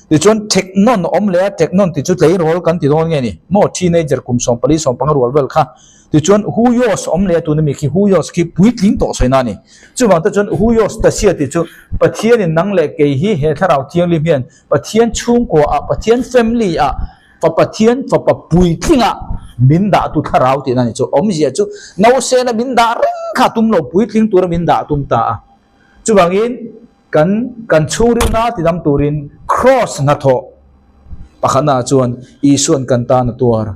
Tichuan Teknon awm leh a, Teknon tih chu tleirawl kan ti dawn nge ni maw teenager kum 14 15 rual vel kha. Tichuan Huyos awm leh a tuna mi khi Huyos khi puitling tawh sawina a ni. Chuvang te chuan Huyos Tasia tih chu Pathianin nang leh kei hi he thlarau thianghlim hian Pathian chhungkua ah Pathian family ah Fa Pathian fapa puitlinga min dahtu thlarau tihna ni chu. Awmzia chu nausena min dah reng kha tum lo, puitling tura min dah tum ta a. Chuvangin kan kan chhungrilna tidam turin Kraws hnathawh pakhatnaah chuan Isua'n kan tan a tuar.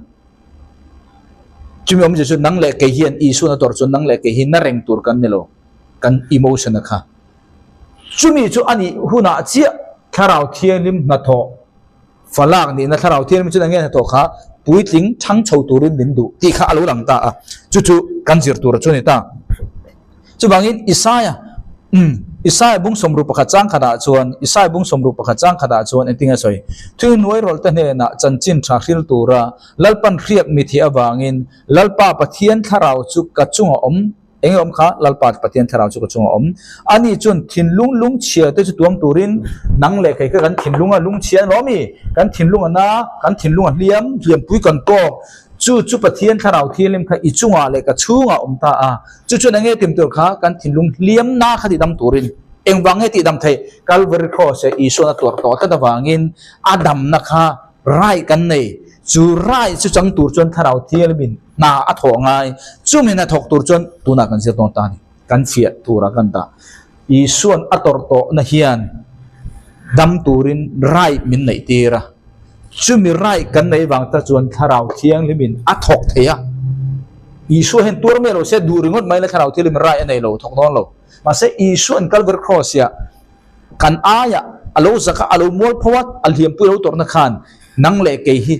Chumi awmzia chu nang leh kei hian Isua'n a tuar chuan nang leh kei hi na reng tur kan ni lo, kan emotion-a kha. Chumi chu a nih hunah chiah Thlarau Thianghlim hnathawh Falak nihna thlarau thianghlim chu enge hnathawh kha puitling chhang chho turin min duh tih kha a lo lang ta a, chu chu kan zir tur chu a ni ta. Chuvangin Isaia, umm, Isaia bung sawmru pakhat chang khatah chuan, Isaia bung sawmru pakhat chang khatah chuan engtin nge sawi? Thuihnuai rawlhte hnenah chanchin tha hril tura Lalpan hriak mi thih avangin Lalpa Pathian thlarau chu ka chunga awm Enge awm kha Lalpa Pathian thlarau chu ka chungah awm. Ani chuan thinlung lungchhia te chu tuam turin nang leh kei kha kan thinlung a lungchhia a lawm i, kan thinlung a na, kan thinlung a hliam, hliampui kan tawk. Chu chu Pathian thlarau thianghlim kha i chungah leh ka chhungah awm ta a. Chu chuan enge tim tur kha kan thinlung hliam na kha tihdam turin engvang nge tihdam theih? Calvary Cross e Isuan a tuar tawh tlat avangin a damna kha rai kan nei. Chu rai chu chang tur chuan thlarau thianghlimin hna a thawh ngai. Chumi hna thawk tur chuan tunah kan zir dawn ta a ni. Kan fiah turah kan dah. Isuan a tawrh tawhna hian dam turin rai min neih tir a. Chumi rai kan neih vang ta chuan Thlarau Thianghlimin a thawk thei a. Isua hian tuar mai lo se duh ringawt mai la Thlarau Thianghlimin rai a nei lo, thawk dawn lo. Mahse Isuan Calvary Cross-ah Kan aiah a lo zak a, a lo mual pho a, a hliampui lo tawrhna khan nang leh kei hi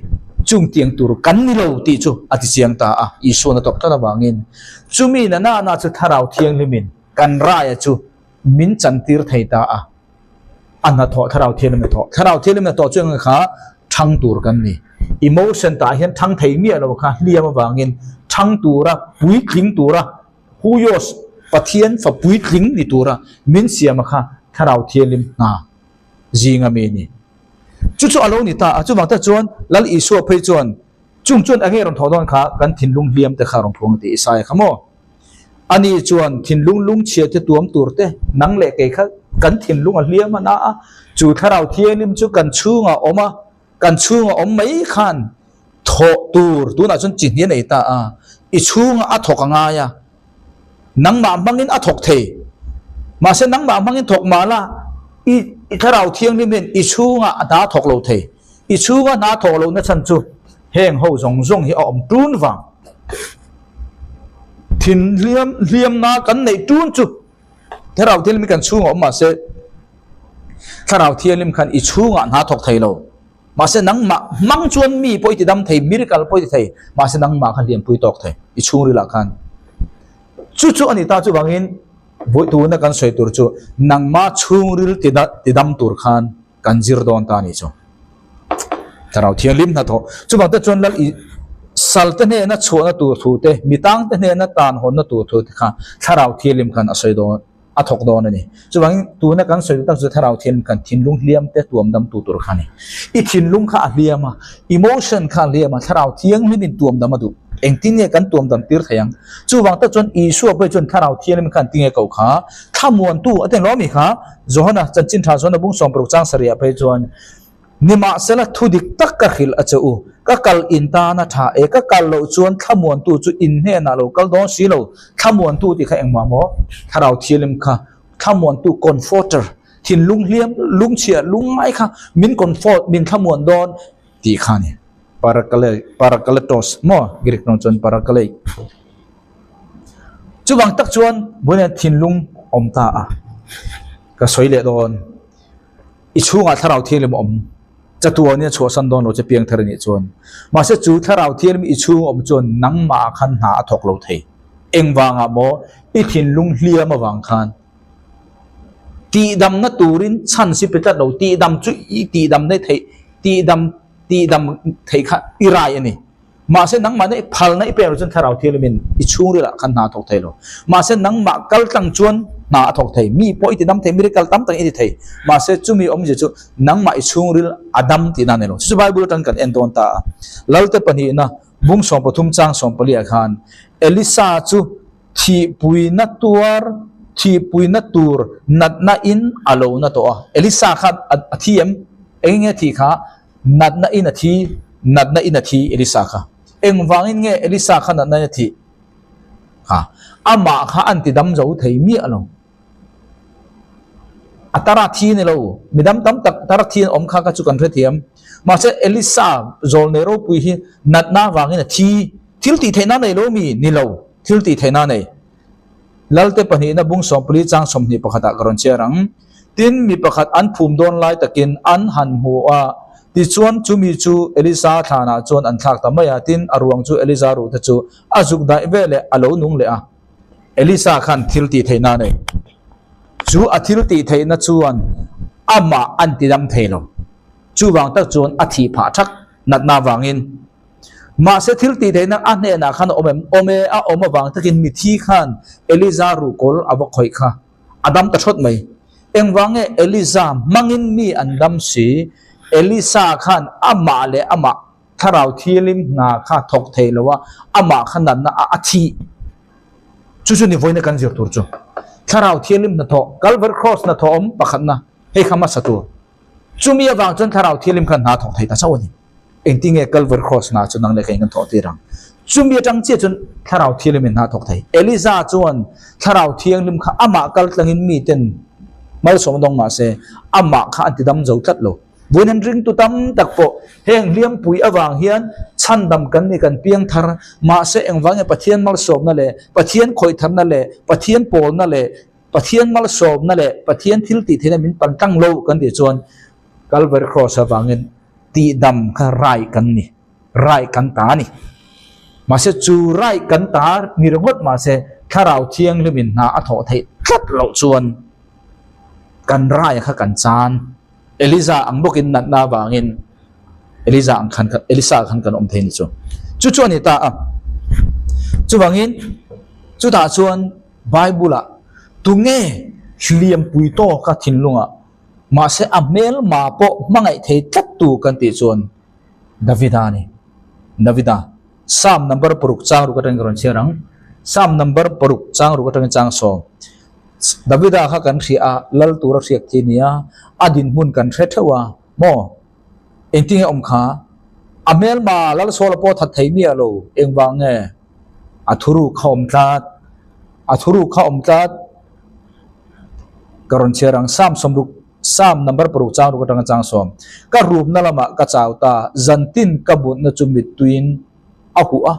chungtiang tur kan ni lo tih chu a ti chiang ta a, Isuan a tawrh tlat avangin. Chumi na na na chu Thlarau Thianghlimin kan raia chu min chantir thei ta a, a hnathawh Thlarau Thianghlim hnathawh. Thlarau Thianghlim hnathawh chu eng kha thang tur kan ni. Emotion tah hian thang thei miah lo kha hliam avangin thang tura, puitling tura, Huios, Pathian fa puitling ni tura min siam a kha Thlarau Thianghlim hna zinga mi a ni. Chu chu a lo ni ta a, chuvang tak chuan Lal Isua phei chuan chung chuan enge rawn thawh dawn kha kan thinlung hliam te kha rawn phuang a ti Isaia kha maw? Ani chuan thinlung lungchhia te tuam tur te nang leh kei kha kan thinlung a hliam a na a, chu Thlarau Thianghlim chu kan chhungah awm a, Kan chhunga awm mai khan thawh tur tunah chuan chi hnih a nei ta a, i chhunga a thawk a ngai a, nangmah hmangin a thawk thei. Mahse nangmah hmangin thawk mah la, i i thlarau thianghlim hian i chhunga a hna thawk lo thei. I chhunga hna thawk lohna chhan chu heng ho zawng zawng hi a awm tun vang. Thin hliam hliamna kan neih tun chu Thlarau Thianghlim hi kan chhungah awm mahse Thlarau Thianghlim khan i chhungah hna thawk thei lo. Mahse nangmah hmang chuan mi pawh i ti dam thei, miracle pawh i ti thei, mahse nangmah khan hliampui tawk thei i chhungrilah khan. Chu chu a ni ta chuvangin vawi tuna kan sawi tur chu nangmah chhungril ti dam tur khan kan zir dawn ta a ni chu. Thlarau Thianghlim hnathawh. Chuvang te chuan Lal i sal te hnena chhuahna tur thu te, mi tang te hnena tan hawnna tur thu te kha Thlarau Thianghlim khan a sawi dawn. a thawk dawn a ni. Chuvangin tuna kan sawi duh tak chu Thlarau Thianghlim kan thinlung hliam te tuam dam tu tur kha a ni. I thinlung kha a hliam a, emotion kha a hliam a, Thlarau Thianghlimin tuam dam a duh. Engtin nge kan tuam dam tir thei ang? Chuvang tak chuan Isua pawh hi chuan Thlarau Thianghlim khan tinge ko kha thlamuantu a ti lo mi kha? Johana chanchin tha Johana bung 60 chang sarih ah phei chuan Nimahsela thu dik tak ka hrilh a che u, ka kal in tan a tha e, ka kal loh chuan thlamuantu chu in hnenah lo kal dawn si lo, thlamuantu tih kha engmah maw? Thlarau Thianghlim kha thlamuantu, comforter, thinlung hliam, lungchhia, lungngai kha min comfort, min thlamuan dawn tih kha a ni. Parakletos maw? Greek tawng chuan paraklete. Chuvang tak chuan vawiin thinlung awm ta a, ka sawi leh dawn. I chhungah Thlarau Thianghlim a awm. Chatuanin a chhuahsan dawn lo che piangthar i nih chuan. Mahse chu Thlarau Thianghlim i chhung a awm chuan nangmah khan hna a thawk lo thei. Engvangah maw i thinlung hliam avang khan tihdamna turin chhan si pe tlat lo. Tihdam chu i tihdamna theih tihdam tihdam theih kha i rai a ni. Mahse nangmah na i phalna i pek loh chuan Thlarau Thianghlimin i chhungril ah khan hna a thawk thei lo. Mahse nangmah kal tlang chuan hna a thawk thei. Mi pawh i ti dam thei, miracle tam tak i ti thei. Mahse chumi awmzia chu nangmah i chhungril a dam tihna a ni lo. Chu chu Bible atang kan en dawn ta a. Lalte pahnihna bung 13 chang 14 ah khan Elisa chu thihpuina tuar, thihpuina tur natna in a lo na tawh a. Elisa kha a thi em? Eng nge thih kha? Natna in a thi, natna in a thi Elisa kha. Engvangin nge Elisa kha natna in a thih? Kha, amah kha an ti dam zo thei miah lo. A tar a thi ni lo, mi dam tam tak tar a thi an awm kha kha chu kan hrethiam. Mahse Elisa zawl nei ropui hi natna vangin a thi. Thil tih theihna nei lo mi? Ni lo, thil tih theihna nei. Lalte pahnihna bung 14 chang 21 ah ka rawn chhiar ang. Tin, mi pakhat an phum dawn lai takin an han hmu a, tichuan chumi chu Elisa thlanah chuan an thlak ta mai a, tin, a ruang chu Elisa ruhte chu a zuk daih ve leh a lo nung leh a. Elisa khan thil tih theihna a nei. Chu a thil tih theihna chuan amah an tidam thei lo. Chuvang tak chuan a thih phah thak natna avangin. Mahse thil tih theihna a hnenah khan a awm em? Awm e, a awm avang takin mithi khan Elisa ruhkawl a va khawih kha. A dam ta thawt mai. Engvang nge Elisa hmangin mi an dam si? Elisa khan amah leh amah Thlarau Thianghlim hna kha thawk thei lo a, amah kha natna a a thih. Chu chu ni vawiina kan zir tur chu. Thlarau Thianghlim hnathawh, Calvary Cross hnathawh awm pakhatna, hei kha hmasa tur. Chumi avang chuan Thlarau Thianghlim khan hna thawk thei ta chauh a ni. Engtinge Calvary Cross hna chu nang leh keiin kan thawh tir ang? Chumi atang chiah chuan Thlarau Thianghlimin hna thawk thei. Eliza chuan Thlarau Thianghlim kha amah kal tlangin miten malsawm a dawng mah se, amah kha a ti dam zo tlat lo. Vawiin an ringtu tam tak pawh heng hliampui avang hian chhandam kan ni kan piang thar. Mahse engvange Pathian malsawmna leh Pathian khawih tharna leh Pathian pawlna leh Pathian malsawmna leh Pathian thil tih theihna min pan tlang lo kan tih chuan Calvary Cross avangin tihdam kha rai kan ni, rai kan ta a ni. Mahse chu rai kan ta ni ringawt mahse Thlarau Thianghlimin hna a thawh theih tlat loh chuan kan rai kha kan chan. Eliza ang bawkin natna avangin Eliza ang khan Elisa khan kan awm thei ni chu. Chu chu a ni ta a. Chuvangin chutah chuan Bible-ah tunge hliampui tawka thinlungah Mahse a hmelma pawh hmangaih thei tlat tu kan tih chuan Davida a ni. Davida, Psalm number paruk chang ruk atangin ka rawn chhiar ang. Psalm number paruk chang ruk atangin chang sawm. Davida kha kan hria a, lal tura hriak thi a ni a, a dinhmun kan hre theuh a, maw? Engtinge awm kha? A hmelma lal Saula pawh that thei miah lo, engvang nge? A thuruk kha awm tlat. A thuruk kha awm tlat. Ka rawn chhiar ang, Psalm sawmruk, Psalm number paruk chang ruk atanga chang sawm. Ka rupna lamah ka chau ta, zantin ka mutna chu mittuiin a huh a,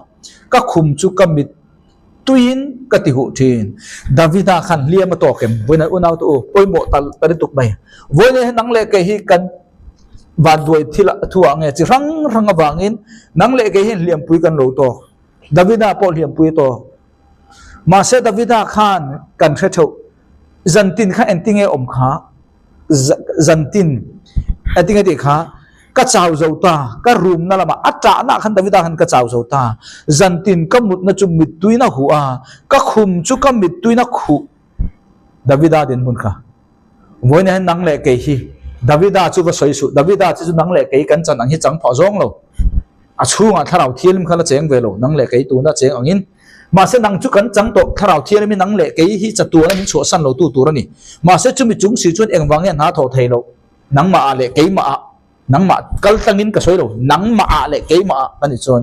ka khum chu ka mittuiin ka ti huh thin. Davida khan hliam a tawk em? Vawiin unau te u, pawimawh tal ta lutuk mai. Vawiin hi nang leh kei hi kan vanduai thil thu ah nge chi hrang hrang avangin nang leh kei hian hliampui kan lo tawk. Davida pawh hliampui a tawk. Mahse Davida khan kan hre theuh, zantin kha engtinge awm kha, zantin engtinge tih kha, ka chau zo ta, ka room na lamah a ṭahna khan Davida khan ka chau zo ta, zantin ka mutna chu mittuina huh a, ka khum chu ka mittuina khuh. Davida dinhmun kha. Vawiin hian nang leh kei hi Davida chu va sawi suh, Davida chi chu nang leh kei kan chan ang hi chang phah zawng lo. A chhungah Thlarau Thianghlim kha la cheng ve lo, nang leh kei tuna cheng angin. Mahse nang chu kan chang tawh, Thlarau Thianghlim hi nang leh kei hi chatuana min chhuahsan lo tu tur a ni. Mahse chumi chung si chuan engvang nge hna thawh thei loh? Nangmah ah leh keimah ah, nangmah kal tlangin ka sawi lo, nangmah ah leh keimah ah ka ni chuan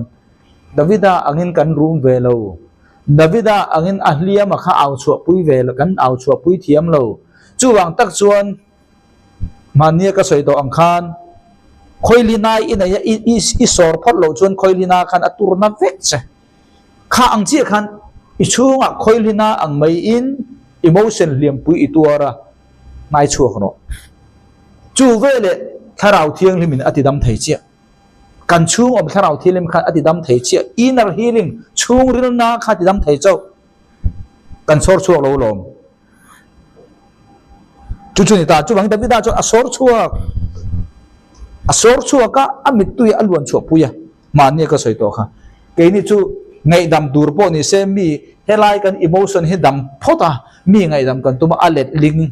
Davida angin kan rum ve lo. Davida angin a hliama kha au chhuahpui ve lo, kan au chhuahpui thiam lo. Chuvang tak chuan mahnia ka sawi tawh ang khan khawilina i nei a, i i i sawr phawt loh chuan khawilina khan a turna vek che. Kha ang chiah khan i chhungah khawilina ang maiin emotion hliampui i tuar a, hnai chhuak rawh. Chu veleh Thlarau Thianghlimin a tidam thei chiah. Kan chhung awm Thlarau Thianghlim khan a tidam thei chiah. Inner healing, chhungrilna kha a tidam thei chauh. Kan sawr chhuak lo lawm. Chu chu ni ta, chuvangin Davida chuan a sawr chhuak. A sawr chhuak a, a mittui a luan chhuah pui a. Mahni ka sawi tawh kha. Keini chu ngaihdam tur pawh ni se mi helai kan emotion hi dam phawt a, mi ngaihdam kan tum a, a let ling.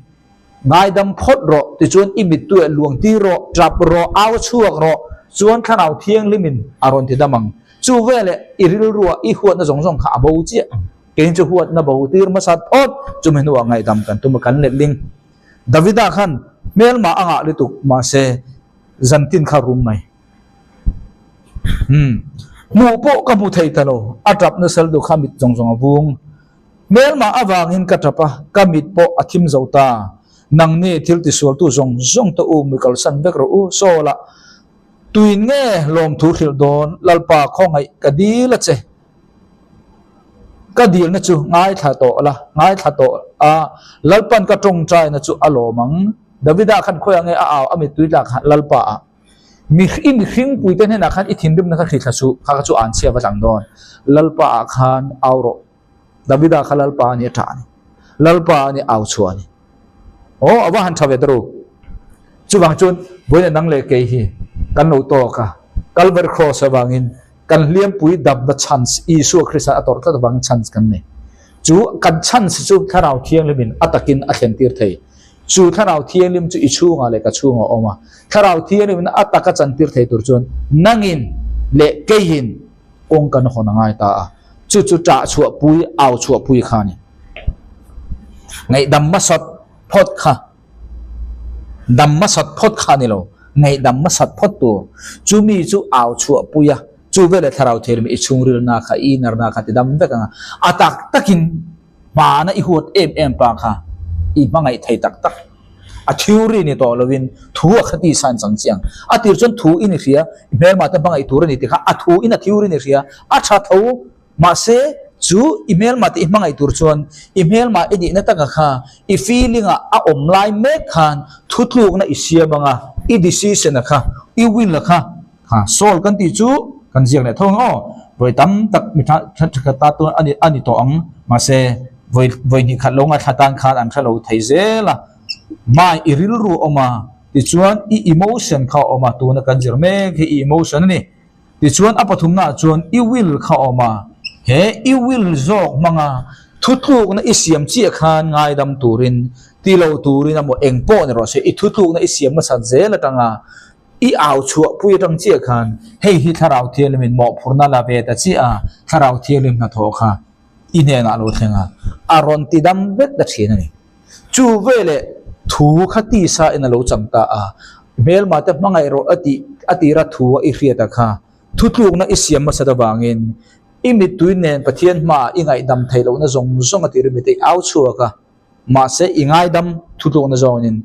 Ngaidam phawt rawh tichuan i mittui a luang tir rawh, tap rawh, au chhuak rawh, chuan Thlarau Thianghlimin a rawn ti dam ang. Chu veleh i rilruah i huatna zawng zawng kha a bo chiah ang. Keini chu huatna bo tir hmasa phawt, chumi hnuah ngaihdam kan tum a, kan let ling. Davida khan hmelmah a ngah lutuk, mahse zantin kha rum mai. Umm, hmuh pawh ka hmu thei ta lo, a tap nasa lutuk kha mit zawng zawng a vung. Hmelmah avangin ka tap a, ka mit pawh a thim zo ta. Nangni thil tisualtu zawng zawng te u mi kalsan vek rawh u, Saul-a tuin nge lawmthu hrilh dawn, Lalpa khawngaih ka dil a che. Ka dilna chu ngaithla tawh la, ngaithla tawh a, Lalpan ka tawngtaina chu a lawm ang. Davida khan khawiah nge a au a mittui tlak kha Lalpa ah. Mi i mihringpui te hnenah khan i thinrimna kha hrithla suh, kha kha chu an chhia va tlang dawn. Lalpa ah khan au rawh. Davida kha Lalpa a ni a ṭah a ni. Lalpa a ni au chhuah a ni. Aw a va han ṭha ve ta ru. Chuvang chuan vawiin nang leh kei hi kan lo tawk a, Calvary Cross avangin kan hliampui damna chance Isua Krista a tawrh tlat avangin chance kan nei. Chu kan chance chu Thlarau Thianghlimin a takin a thlentir thei. Chu Thlarau Thianghlim chu i chhungah leh ka chhungah a awm a. Thlarau Thianghlimin a taka chantir thei tur chuan nangin leh keiin kawng kan hawn a ngai ta a. Chu chu ṭah chhuahpui, au chhuahpui kha a ni. Ngaihdam hmasat phawt kha. Dam hmasat phawt kha a ni lo, ngaihdam hmasat phawt tur. Chumi chu au chhuahpui a, chu veleh Thlarau Thianghlim i chhungrilna kha, i inarna kha ti dam vek ang a. A tak takin hmana i huat em em pa kha i hmangaih thei tak tak. A theory ni tawh lovin thu a kha tisa in chang chiang. A tir chuan thu in i hria, i hmelmah te hmangaih tur a ni tih kha a thu in a theory in i hria, a tha tho. Mahse, chu i hmelmah te i hmangaih tur chuan i hmelmah i nihna taka kha i feeling-ah a awm lai mek khan thutlukna i siam ang a, i decision-a kha, i will-a kha, kha soul kan tih chu kan ziak leh tho ang aw. Vawi tam tak mi tha tha khat ta chuan a ni a ni tawh ang. Mahse, vawi vawi hnih khat lo ngaithla tan khan an hre lo thei zel a. Mai i rilru a awm a, tichuan i emotion kha a awm a, tuna kan zir mek hi i emotion a ni. Tichuan a pathumnaah chuan i will kha a awm a, he i will zawk hmanga thutlukna i siam chiah khan ngaidam turin, ti lo turin emaw eng pawh ni rawh se, i thutlukna i siam hmasat zel atanga i au chhuahpui atang chiah khan hei hi Thlarau Thianghlimin mawhphurhna la ve ta chiah a, Thlarau Thianghlim hnathawh kha i hnenah a lo thleng a, a rawn ti dam vek ta thin a ni. Chu veleh thu kha tisa in a lo chang ta a, hmelma te hmangaih rawh a tih a tira thu a i hriat a kha thutlukna i siam hmasat avangin i mittui nen Pathian hmaah i ngaihdam theih lohna zawng zawng a tir mite i au chhuak a, mahse i ngaidam thutlukna zawngin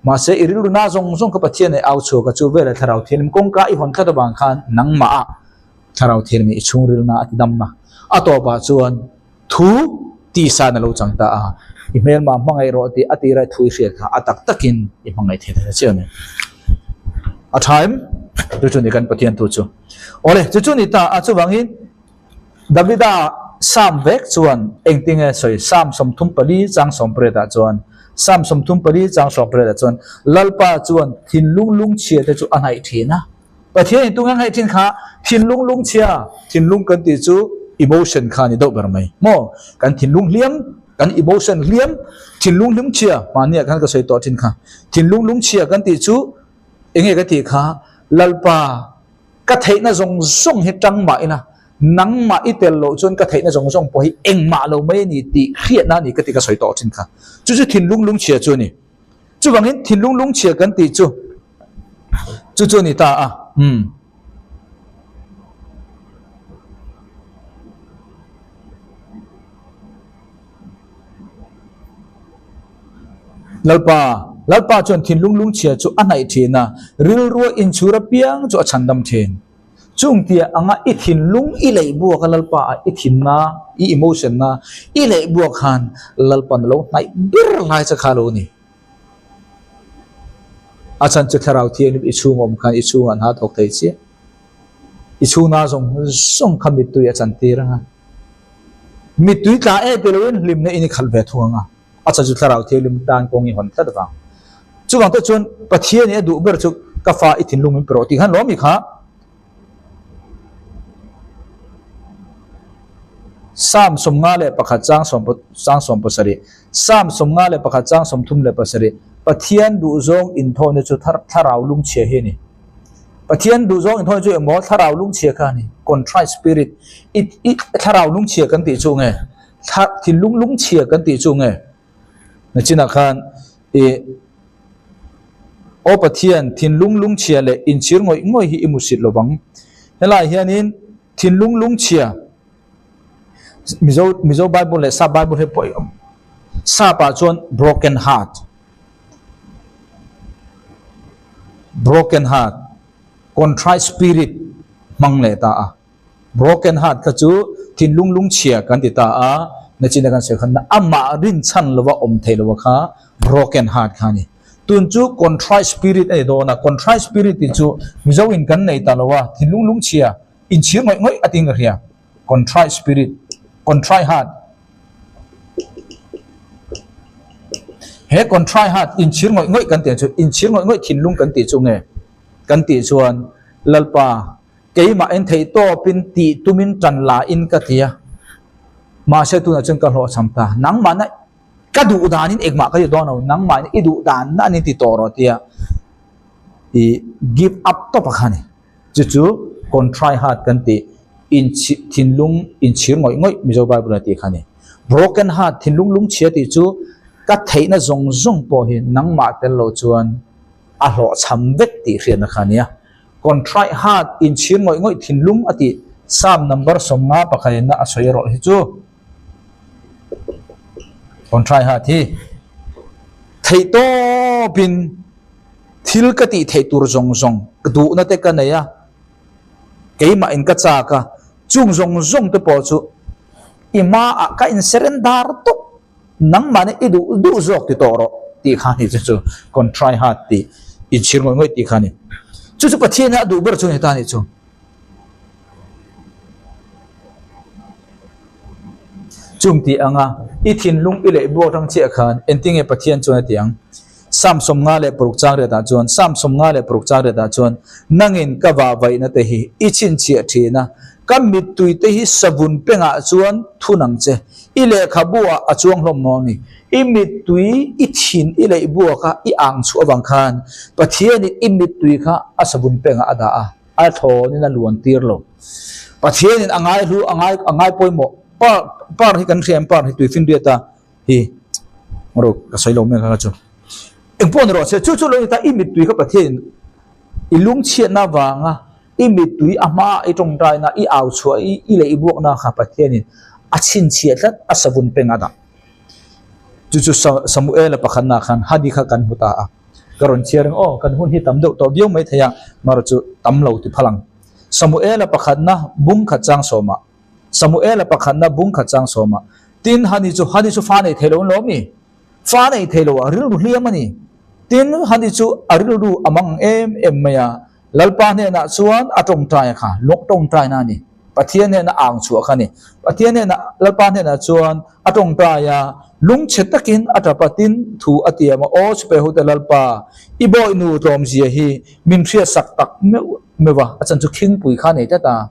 mahse i rilru na zawng zawng kha Pathian ah i au chhuak a, chu veleh Thlarau Thianghlim kawngka i hawn tlat avang khan nangmah ah Thlarau Thianghlim i chhungrilna a ti damna a tawpah chuan Thu tihsan a lo chang ta a, i hmelmah hmangaih rawh tih a tira thu i hriat kha a tak takin i hmangaih thei ta chiah a ni. A tha em? Chu chu ni kan Pathian thu chu. Awle, chu chu ni ta a, chuvangin Davida Psalm vek chuan engtinge sawi Psalm 34 chang 18 ah chuan Psalm 34 chang 18 ah chuan Lalpa chuan thinlung lungchhia te chu a hnaih thin a. Pathian in tunge ngaih thin kha thinlung lungchhia, thinlung kan tih chu emotion kha a ni deuh ber mai maw? Kan thinlung hliam. Kan emotion hliam, thinlung lungchhia, mahniah khan ka sawi tawh thin kha. Thinlung lungchhia kan tih chu eng nge ka tih kha, Lalpa, ka theihna zawng zawng hi tang mah ila, nangmah i tel loh chuan ka theihna zawng zawng pawh hi engmah lo mai a ni tih hriatna a ni ka tih ka sawi tawh thin kha. Chu chu thinlung lungchhia chu a ni. Chuvangin thinlung lungchhia kan tih chu chu chu a ni ta a. Umm. Lalpa, Lalpa chuan thinlung lungchhia chu a hnaih thin a, rilrua inchhur apiang chu a chhandam thin. Chung tia anga i thinlung i leih buak a Lalpa ah i thinna, i emotion na i leih buak khan Lalpa'n a lo hnaih ber lai che kha a lo ni. A chhan chu Thlarau Thianghlim i chhung awm khan i chhungah hna thawk thei chiah. I chhungna zawng zawng kha mittui a chantir ang a. Mittui tla e ti loin hlimna in i khalh ve thung ang a. A chhan chu Thlarau Thianghlim tan kawng i hawn tlat vang. Chuvang te chuan Pathian in a duh ber chu ka fa i thinlung min pe rawh tih khan lawm i kha. Psalm 51 chang chang 17 Psalm 51 chang 37 Pathian duhzawng inthawhna chu thlarau lungchhia hi a ni. Pathian duhzawng inthawhna chu engmaw thlarau lungchhia kha a ni. Contrite spirit i i thlarau lungchhia kan tih chu nge? Thinlung lungchhia kan tih chu nge? Nachinah khan i Aw Pathian, thinlung lungchhia leh inchhir ngawih ngawih hi i musit lo vang. Helaiah hianin thinlung lungchhia Mizo Mizo Bible leh Sap Bible hi pawh Sap ah chuan broken heart broken heart contrite spirit hmang leh ta a. Broken heart kha chu thinlung lungchhia kan ti ta a, nachina kan sawi khan amah rinchhan lova awm thei lova kha broken heart kha a ni. Tun chu contrite spirit a ni dawn a, contrite spirit tih chu Mizo in kan nei ta lo a, thinlung lungchhia inchhir ngawih ngawih a ting ka hria. Contrite spirit, contrite heart. He contrite heart inchhir ngawih ngawih kan tih chu inchhir ngawih ngawih thinlung kan tih chu nge kan tih chuan Lalpa Keimah en theih tawpin tih tumin tan la in ka ti a, mahse tunah chuan ka hlawhchham ta. Nangmahna ka duh danin engmah ka ti dawn lo, nangmahna i duh dan na anin ti tawh rawh tia i give up tawp a kha ni. Chu chu contrite heart kan tih, inchhi thinlung inchhir ngawih ngawih Mizo Bible a tih kha ni. Broken heart thinlung lungchhia tih chu ka theihna zawng zawng pawh hi nangmah tel lo chuan a hlawhchham vek tih hriatna kha a nia. Contrite heart inchhir ngawih ngawih thinlung a tih Psalm number 51 in a sawi erawh hi chu Contrite heart hi theih tawpin thil ka tih theih tur zawng zawng ka duhna te ka nei a, keimah in ka chak a, chung zawng zawng te pawh chu i hmaah ka insurrender tawp. Nangmahni i duh duh zawk ti tawh rawh tih kha ni chu chu contrite heart tih inchhir ngawih ngawih tih kha ni. Chu chu Pathian a duh ber chu ni ta ni chu. Chung tih anga i thinlung i leh buak rang chiah khan engtinge Pathian chuan a ti ang? Psalm 56 chang riatah chuan Psalm 56 chang riatah chuan nangin ka vahvaihna te hi i chhinchhiah thin a, ka mittui te hi savun pengah chuan thun ang che. I lehkhabu ah a chuang hlawm maw ni? I mittui i thin i leih buak a, i ang chhuah avang khan Pathianin i mittui kha a savun pengah a dah a, a thlawnin a luan tir lo. Pathianin a ngaihlu a ngai a ngai pawimawh. Par par hi kan hria em par hi tuifinriat a hi ro ka sawi lo mek a chu. Engpawh ni rawh se chu chu lo ni ta i mittui kha Pathianin i lungchhiatna avanga I mittui a hma i tawngtaina, i au chhuah, i i leh i buakna kha Pathianin a chhinchhiah tlat, a savun peng a dah. Chu chu Samuela pakhatna khan Hani kha kan hmu ta a. Ka rawn chhiar ang aw, kan hun hi tam deuh tawh viau mai thei a, marawh chu tam lo ti phal ang. Samuela pakhatna bung khat chang sawmah, Samuela pakhatna bung khat chang sawmah, tin Hani chu, Hani chu fa nei thei lo an lawm mi? Fa nei thei lo a rilru hliam a ni. Tin Hani chu a rilru a mang em em mai a, Lalpa hnenah chuan a tawngtai kha lawng tawngtaina a ni. Pathian hnena ang chhuah kha a ni. Pathian hnena, Lalpa hnenah chuan a tawngtai a, lungchhe takin a tap a, tin thu a tiam a, Aw Chhupehute Lalpa, i bawihnu tlawmzia hi min hriatsak tak meuh meuh a, a chan chu khingpui kha a nei tlat a,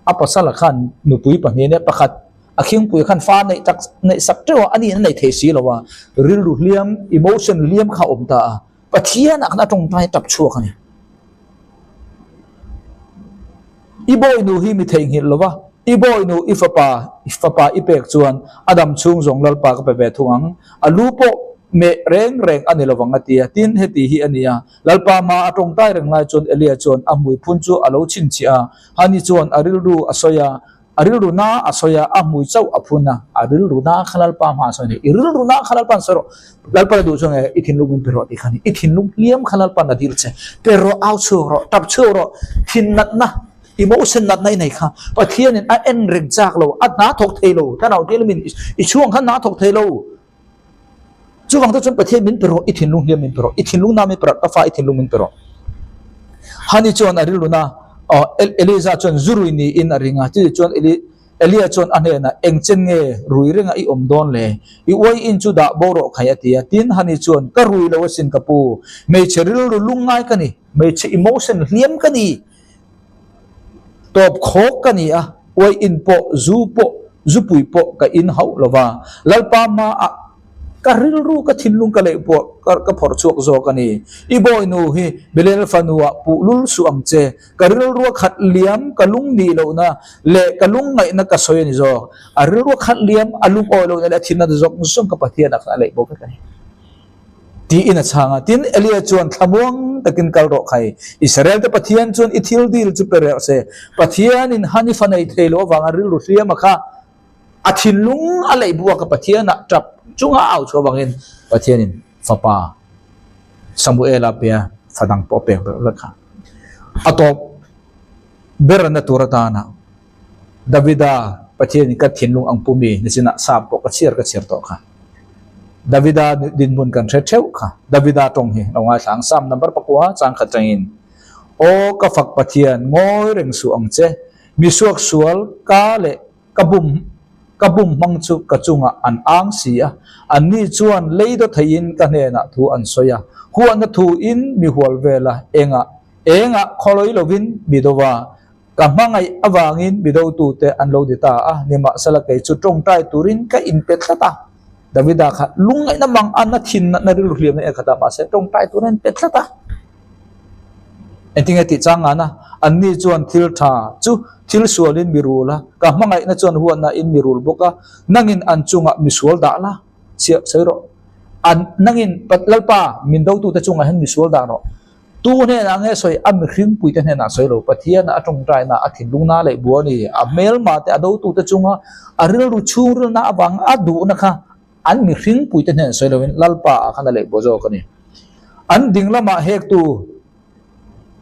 a pasala khan nupui pahnih ania pakhat. A khingpui khan fa neih tak neih sak teuh a, a niin a nei thei si lo a, rilru hliam, emotion hliam kha a awm ta a, Pathianah khan a tawngtai tap chhuak a ni. I bawinu hi mi theihnghilh lo va, i bawinu i fapa i fapa i pek chuan a dam chhung zawng Lalpa ka pe ve thung ang, a lu pawh meh reng reng a ni lo vang a ti a. Tin, heti hi a ni a, Lalpa hma a tawngtai reng lai chuan Elia chuan a hmui phun chu a lo chhinchhiah a, Hani chuan a rilru a sawi a, A rilru na a sawi a, a hmui chauh a phun a, a rilru na kha Lalpa hma a sawi a ni. I rilru na kha Lalpa'n sawi rawh, Lalpa na duh chuan nge i thinlung min pe rawh tih kha a ni. I thinlung hliam kha Lalpa'n a dil che, pe rawh, au chhuak rawh, tap chhuak rawh, thin natna, emotion natna i nei kha Pathianin a en reng chak lo, a hna thawk thei lo, thlarau thianghlimin i chhuang kha hna thawk thei lo. Chuvang te chuan Pathian min pe rawh, i thinlung hliam min pe rawh, i thinlung na min pe rawh, ka fa i thinlung min pe rawh. Hani chuan a rilru na, Eliza chuan zu rui niin a ring a, chutih chuan Elia chuan a hnenah, Eng chen nge rui renga i awm dawn le? I uai in chu dah bo rawh khai a ti a. Tin, Hani chuan, Ka rui lo asin ka pu, hmeichhe rilru lungngai ka ni, hmeichhe emotion hliam ka ni. Tawp khawk ka ni a, uai in pawh, zu pawh, zupui pawh ka in hauh lo va, Lalpa hmaah ka rilru ka thinlung ka leih pawh ka phawrh chhuak zawk a ni. I bawinu hi Belial fanuah puh lul suh ang che, ka rilrua khat liam ka lung nih lohna leh ka lungngaihna ka sawi a ni zawk. A rilrua khat liam a lungawi lohna leh a thinna zawng zawng ka Pathianah khan a leih bo vek a ni. Tiin a chhang a. Tin, Elia chuan thlamuang takin kal rawh khai. Israel-te Pathian chuan i thil dil chu pe reuh se. Pathianin han i fa nei thei lo avanga rilru hliam a kha a thinlung a leih buak a Pathianah tap chunga a au chhuah avangin Pathianin fapa Samuela pe a, fa dang pawh a pek belh vek kha. A tawp berna tur atana Davida Pathianin ka thinlung ang pumi nichinah Psalm pawh ka chhiar ka chhiar tawh kha. Davida dinhmun kan hre theuh kha. Davida tawng hi lo ngaithla ang Psalm number pakua chang khat tangin, Aw ka fak Pathian, ngawi reng suh ang che, mi suaksual ka leh ka bum ka bum hmang chu ka chungah an ang si a, anni chuan lei daw theiin ka hnenah thu an sawi a, huahna thu in mi hual vel a, engah engah khawlawi lovin mi do va, Ka hmangaih avangin mi dotute an lo ni ta a, nimahsela kei chu tawngtai turin ka inpe tlat a. Davida kha lungngaihna mang a na thin natna rilru hliamna en khat a, mahse tawngtai turin a inpe tlat a. Engtinge tih chang ngana? Anni chuan thil tha chu thil sualin mi rul a, ka hmangaihna chuan huatna in mi rul bawk a, nangin an chungah mi sual dah la, chhiah sawi rawh. An nangin Lalpa min dotute chungah hian mi sual dah rawh. Tu hnenah nge sawi? A mihringpuite hnenah sawi lo. Pathian a tawngtaina, a thinlungna leh bua a ni. A hmelmate, a dotute chunga a rilru chhungrilna avang a duhna kha an mihringpuite hnenah sawi lovin Lalpa ah khan a leh bua zawk a ni. An ding lamah hektu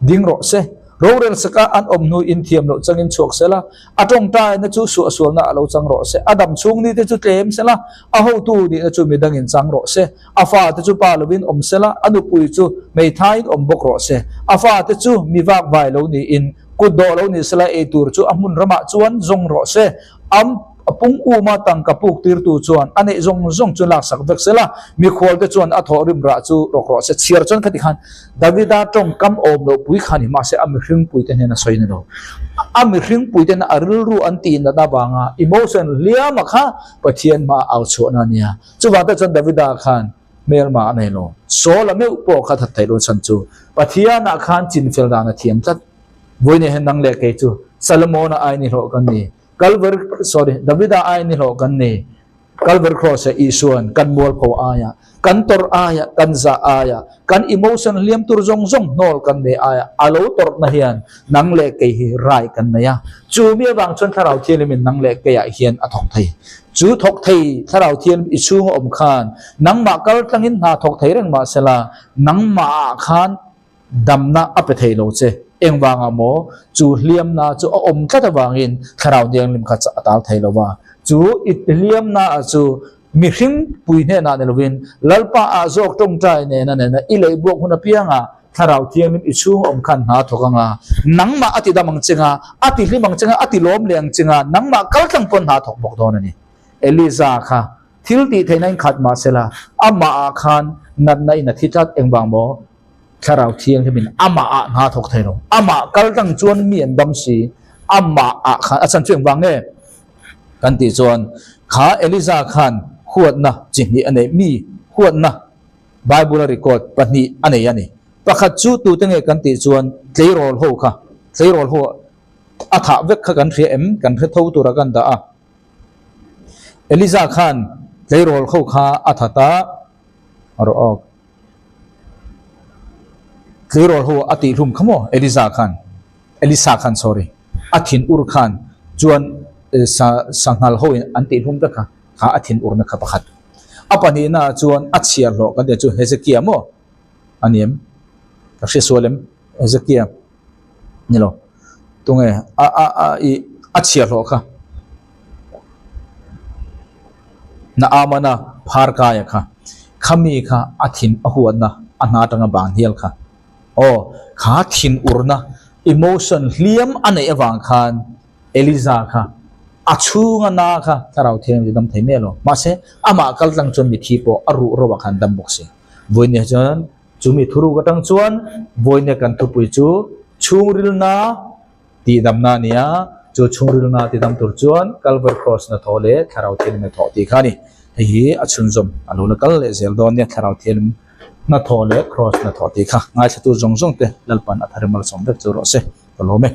ding rawh se. Rorel saka an awm hnu in thiam loh changin chhuak sela, a tawngtaina chu suahsualna a lo chang rawh se. A dam chhung nite chu tlem sela, a hotu nihna chu midangin chang rawh se. A fate chu pa lovin awm sela, a nupui chu hmeithaiin awm bawk rawh se. A fate chu mi vakvai lo niin, kut dawh lo ni sela, ei tur chu a hmun ramah chuan zawng rawh se. Am a pung uma tangka puk tirtu chuan a neih zawng zawng chu laksak vek sela, mikhualte chuan a thawh rim rah chu rawk rawh se. Chhiar chuan khati khan Davida tawngkam awm loh pui kha ni mahse a mihringpuite hnena sawi ni lo. A mihringpuite hna a rilru an tih nat avanga emotion hliama kha Pathian hma a au chhuahna a nia. Chuvang te chuan Davida khan hmelma a nei lo. Saul a meuh pawh kha that theih lo chhan chu Pathianah khan chinfel dan a thiam tlat. Vawiin hian nang leh kei chu Solomon-a ai ni hlawh kan ni. Kalvar sorry Davida ai ni hlawh kan ni. Kalvar Cross-a Isuan kan mualpho aia, kan tawrh aia, kan zah aia, kan emotion hliam tur zawng zawng hnawl kan nei aia a lo tawrhna hian nang leh kei hi rai kan nei a. Chu mi avang chuan Thlarau Thianghlimin nang leh keiah hian a thawk thei. Chu thawk thei Thlarau Thianghlim i chhunga awm khan nangmah kal tlangin hna thawk thei reng mah sela nangmahah khan damna a pe thei lo che. Engvangah maw? Chu hliamna chu a awm tlat avangin Thlarau Thianghlim kha a tal thei lo va. Chu i hliamna chu mihring pui hnenah ni lovin Lalpa ah zawk tawngtai nena nena i lei buak hun apiangah Thlarau Thianghlim i chhung awm khan hna thawk anga, nangmah a ti dam ang chenga, a ti hlim ang chenga, a ti lawm leh ang chenga, nangmah kal tlang pawn hna thawk bawk dawn a ni. Eliza kha thil tih theihna in khat mah sela, amah ah khan natna in a thi tlat engvang maw? Thlarau Thianghlim in amah ah hna thawk thei lo. Amah kal tlang chuan mi an dam si, amah ah khan a chan chu engvang nge? Kan tih chuan kha Eliza khan huatna chi hnih a nei, mi huatna Bible a record pahnih a nei a ni. Pakhat chu tute nge kan tih chuan tleirawl ho kha, tleirawl ho a thah vek kha kan hria em? Kan hre tho tura kan dah a. Eliza khan tleirawl ho kha a that a, rawh awk. Tleirawl ho a tihhlum kha maw Eliza khan, Elisa khan sorry, a thin ur khan chuan sa sanghal ho in an tihhlum vek kha, kha a thin urna kha pakhat. A pahnihna ah chuan a chhiar hlawh kan tih chu Hezekia maw a ni em? Ka hria sual em? Hezekia ni lo. Tunge a a a i a chhiar hlawh kha. Naamana phar kaia kha, khami kha a thin a huatna a hna atanga ban hial kha. Aw, kha thin urna, emotion, hliam a neih avang khan Eliza kha a chhunga na kha thlarau thianghlim chu dam thei miah lo. Mahse, amah kal tlang chuan mithi pawh a ruh ro ah khan dam bawk si. Vawinia chuan chumi thuruk atang chuan vawinia kan thupui chu chhungrilna, Tihdamna a ni a, chu chhungrilna tidam tur chuan Calvary Cross hnathawh leh Thlarau Thianghlim hnathawh tih kha a ni. Hei hi a chhunzawm a lo la kal leh zel dawn nia, Thlarau Thianghlim hnathawh leh Cross hnathawh tih kha ngaithlatu zawng zawng te Lalpan a thar i malsawm vek chu rawh se, ka lawm e.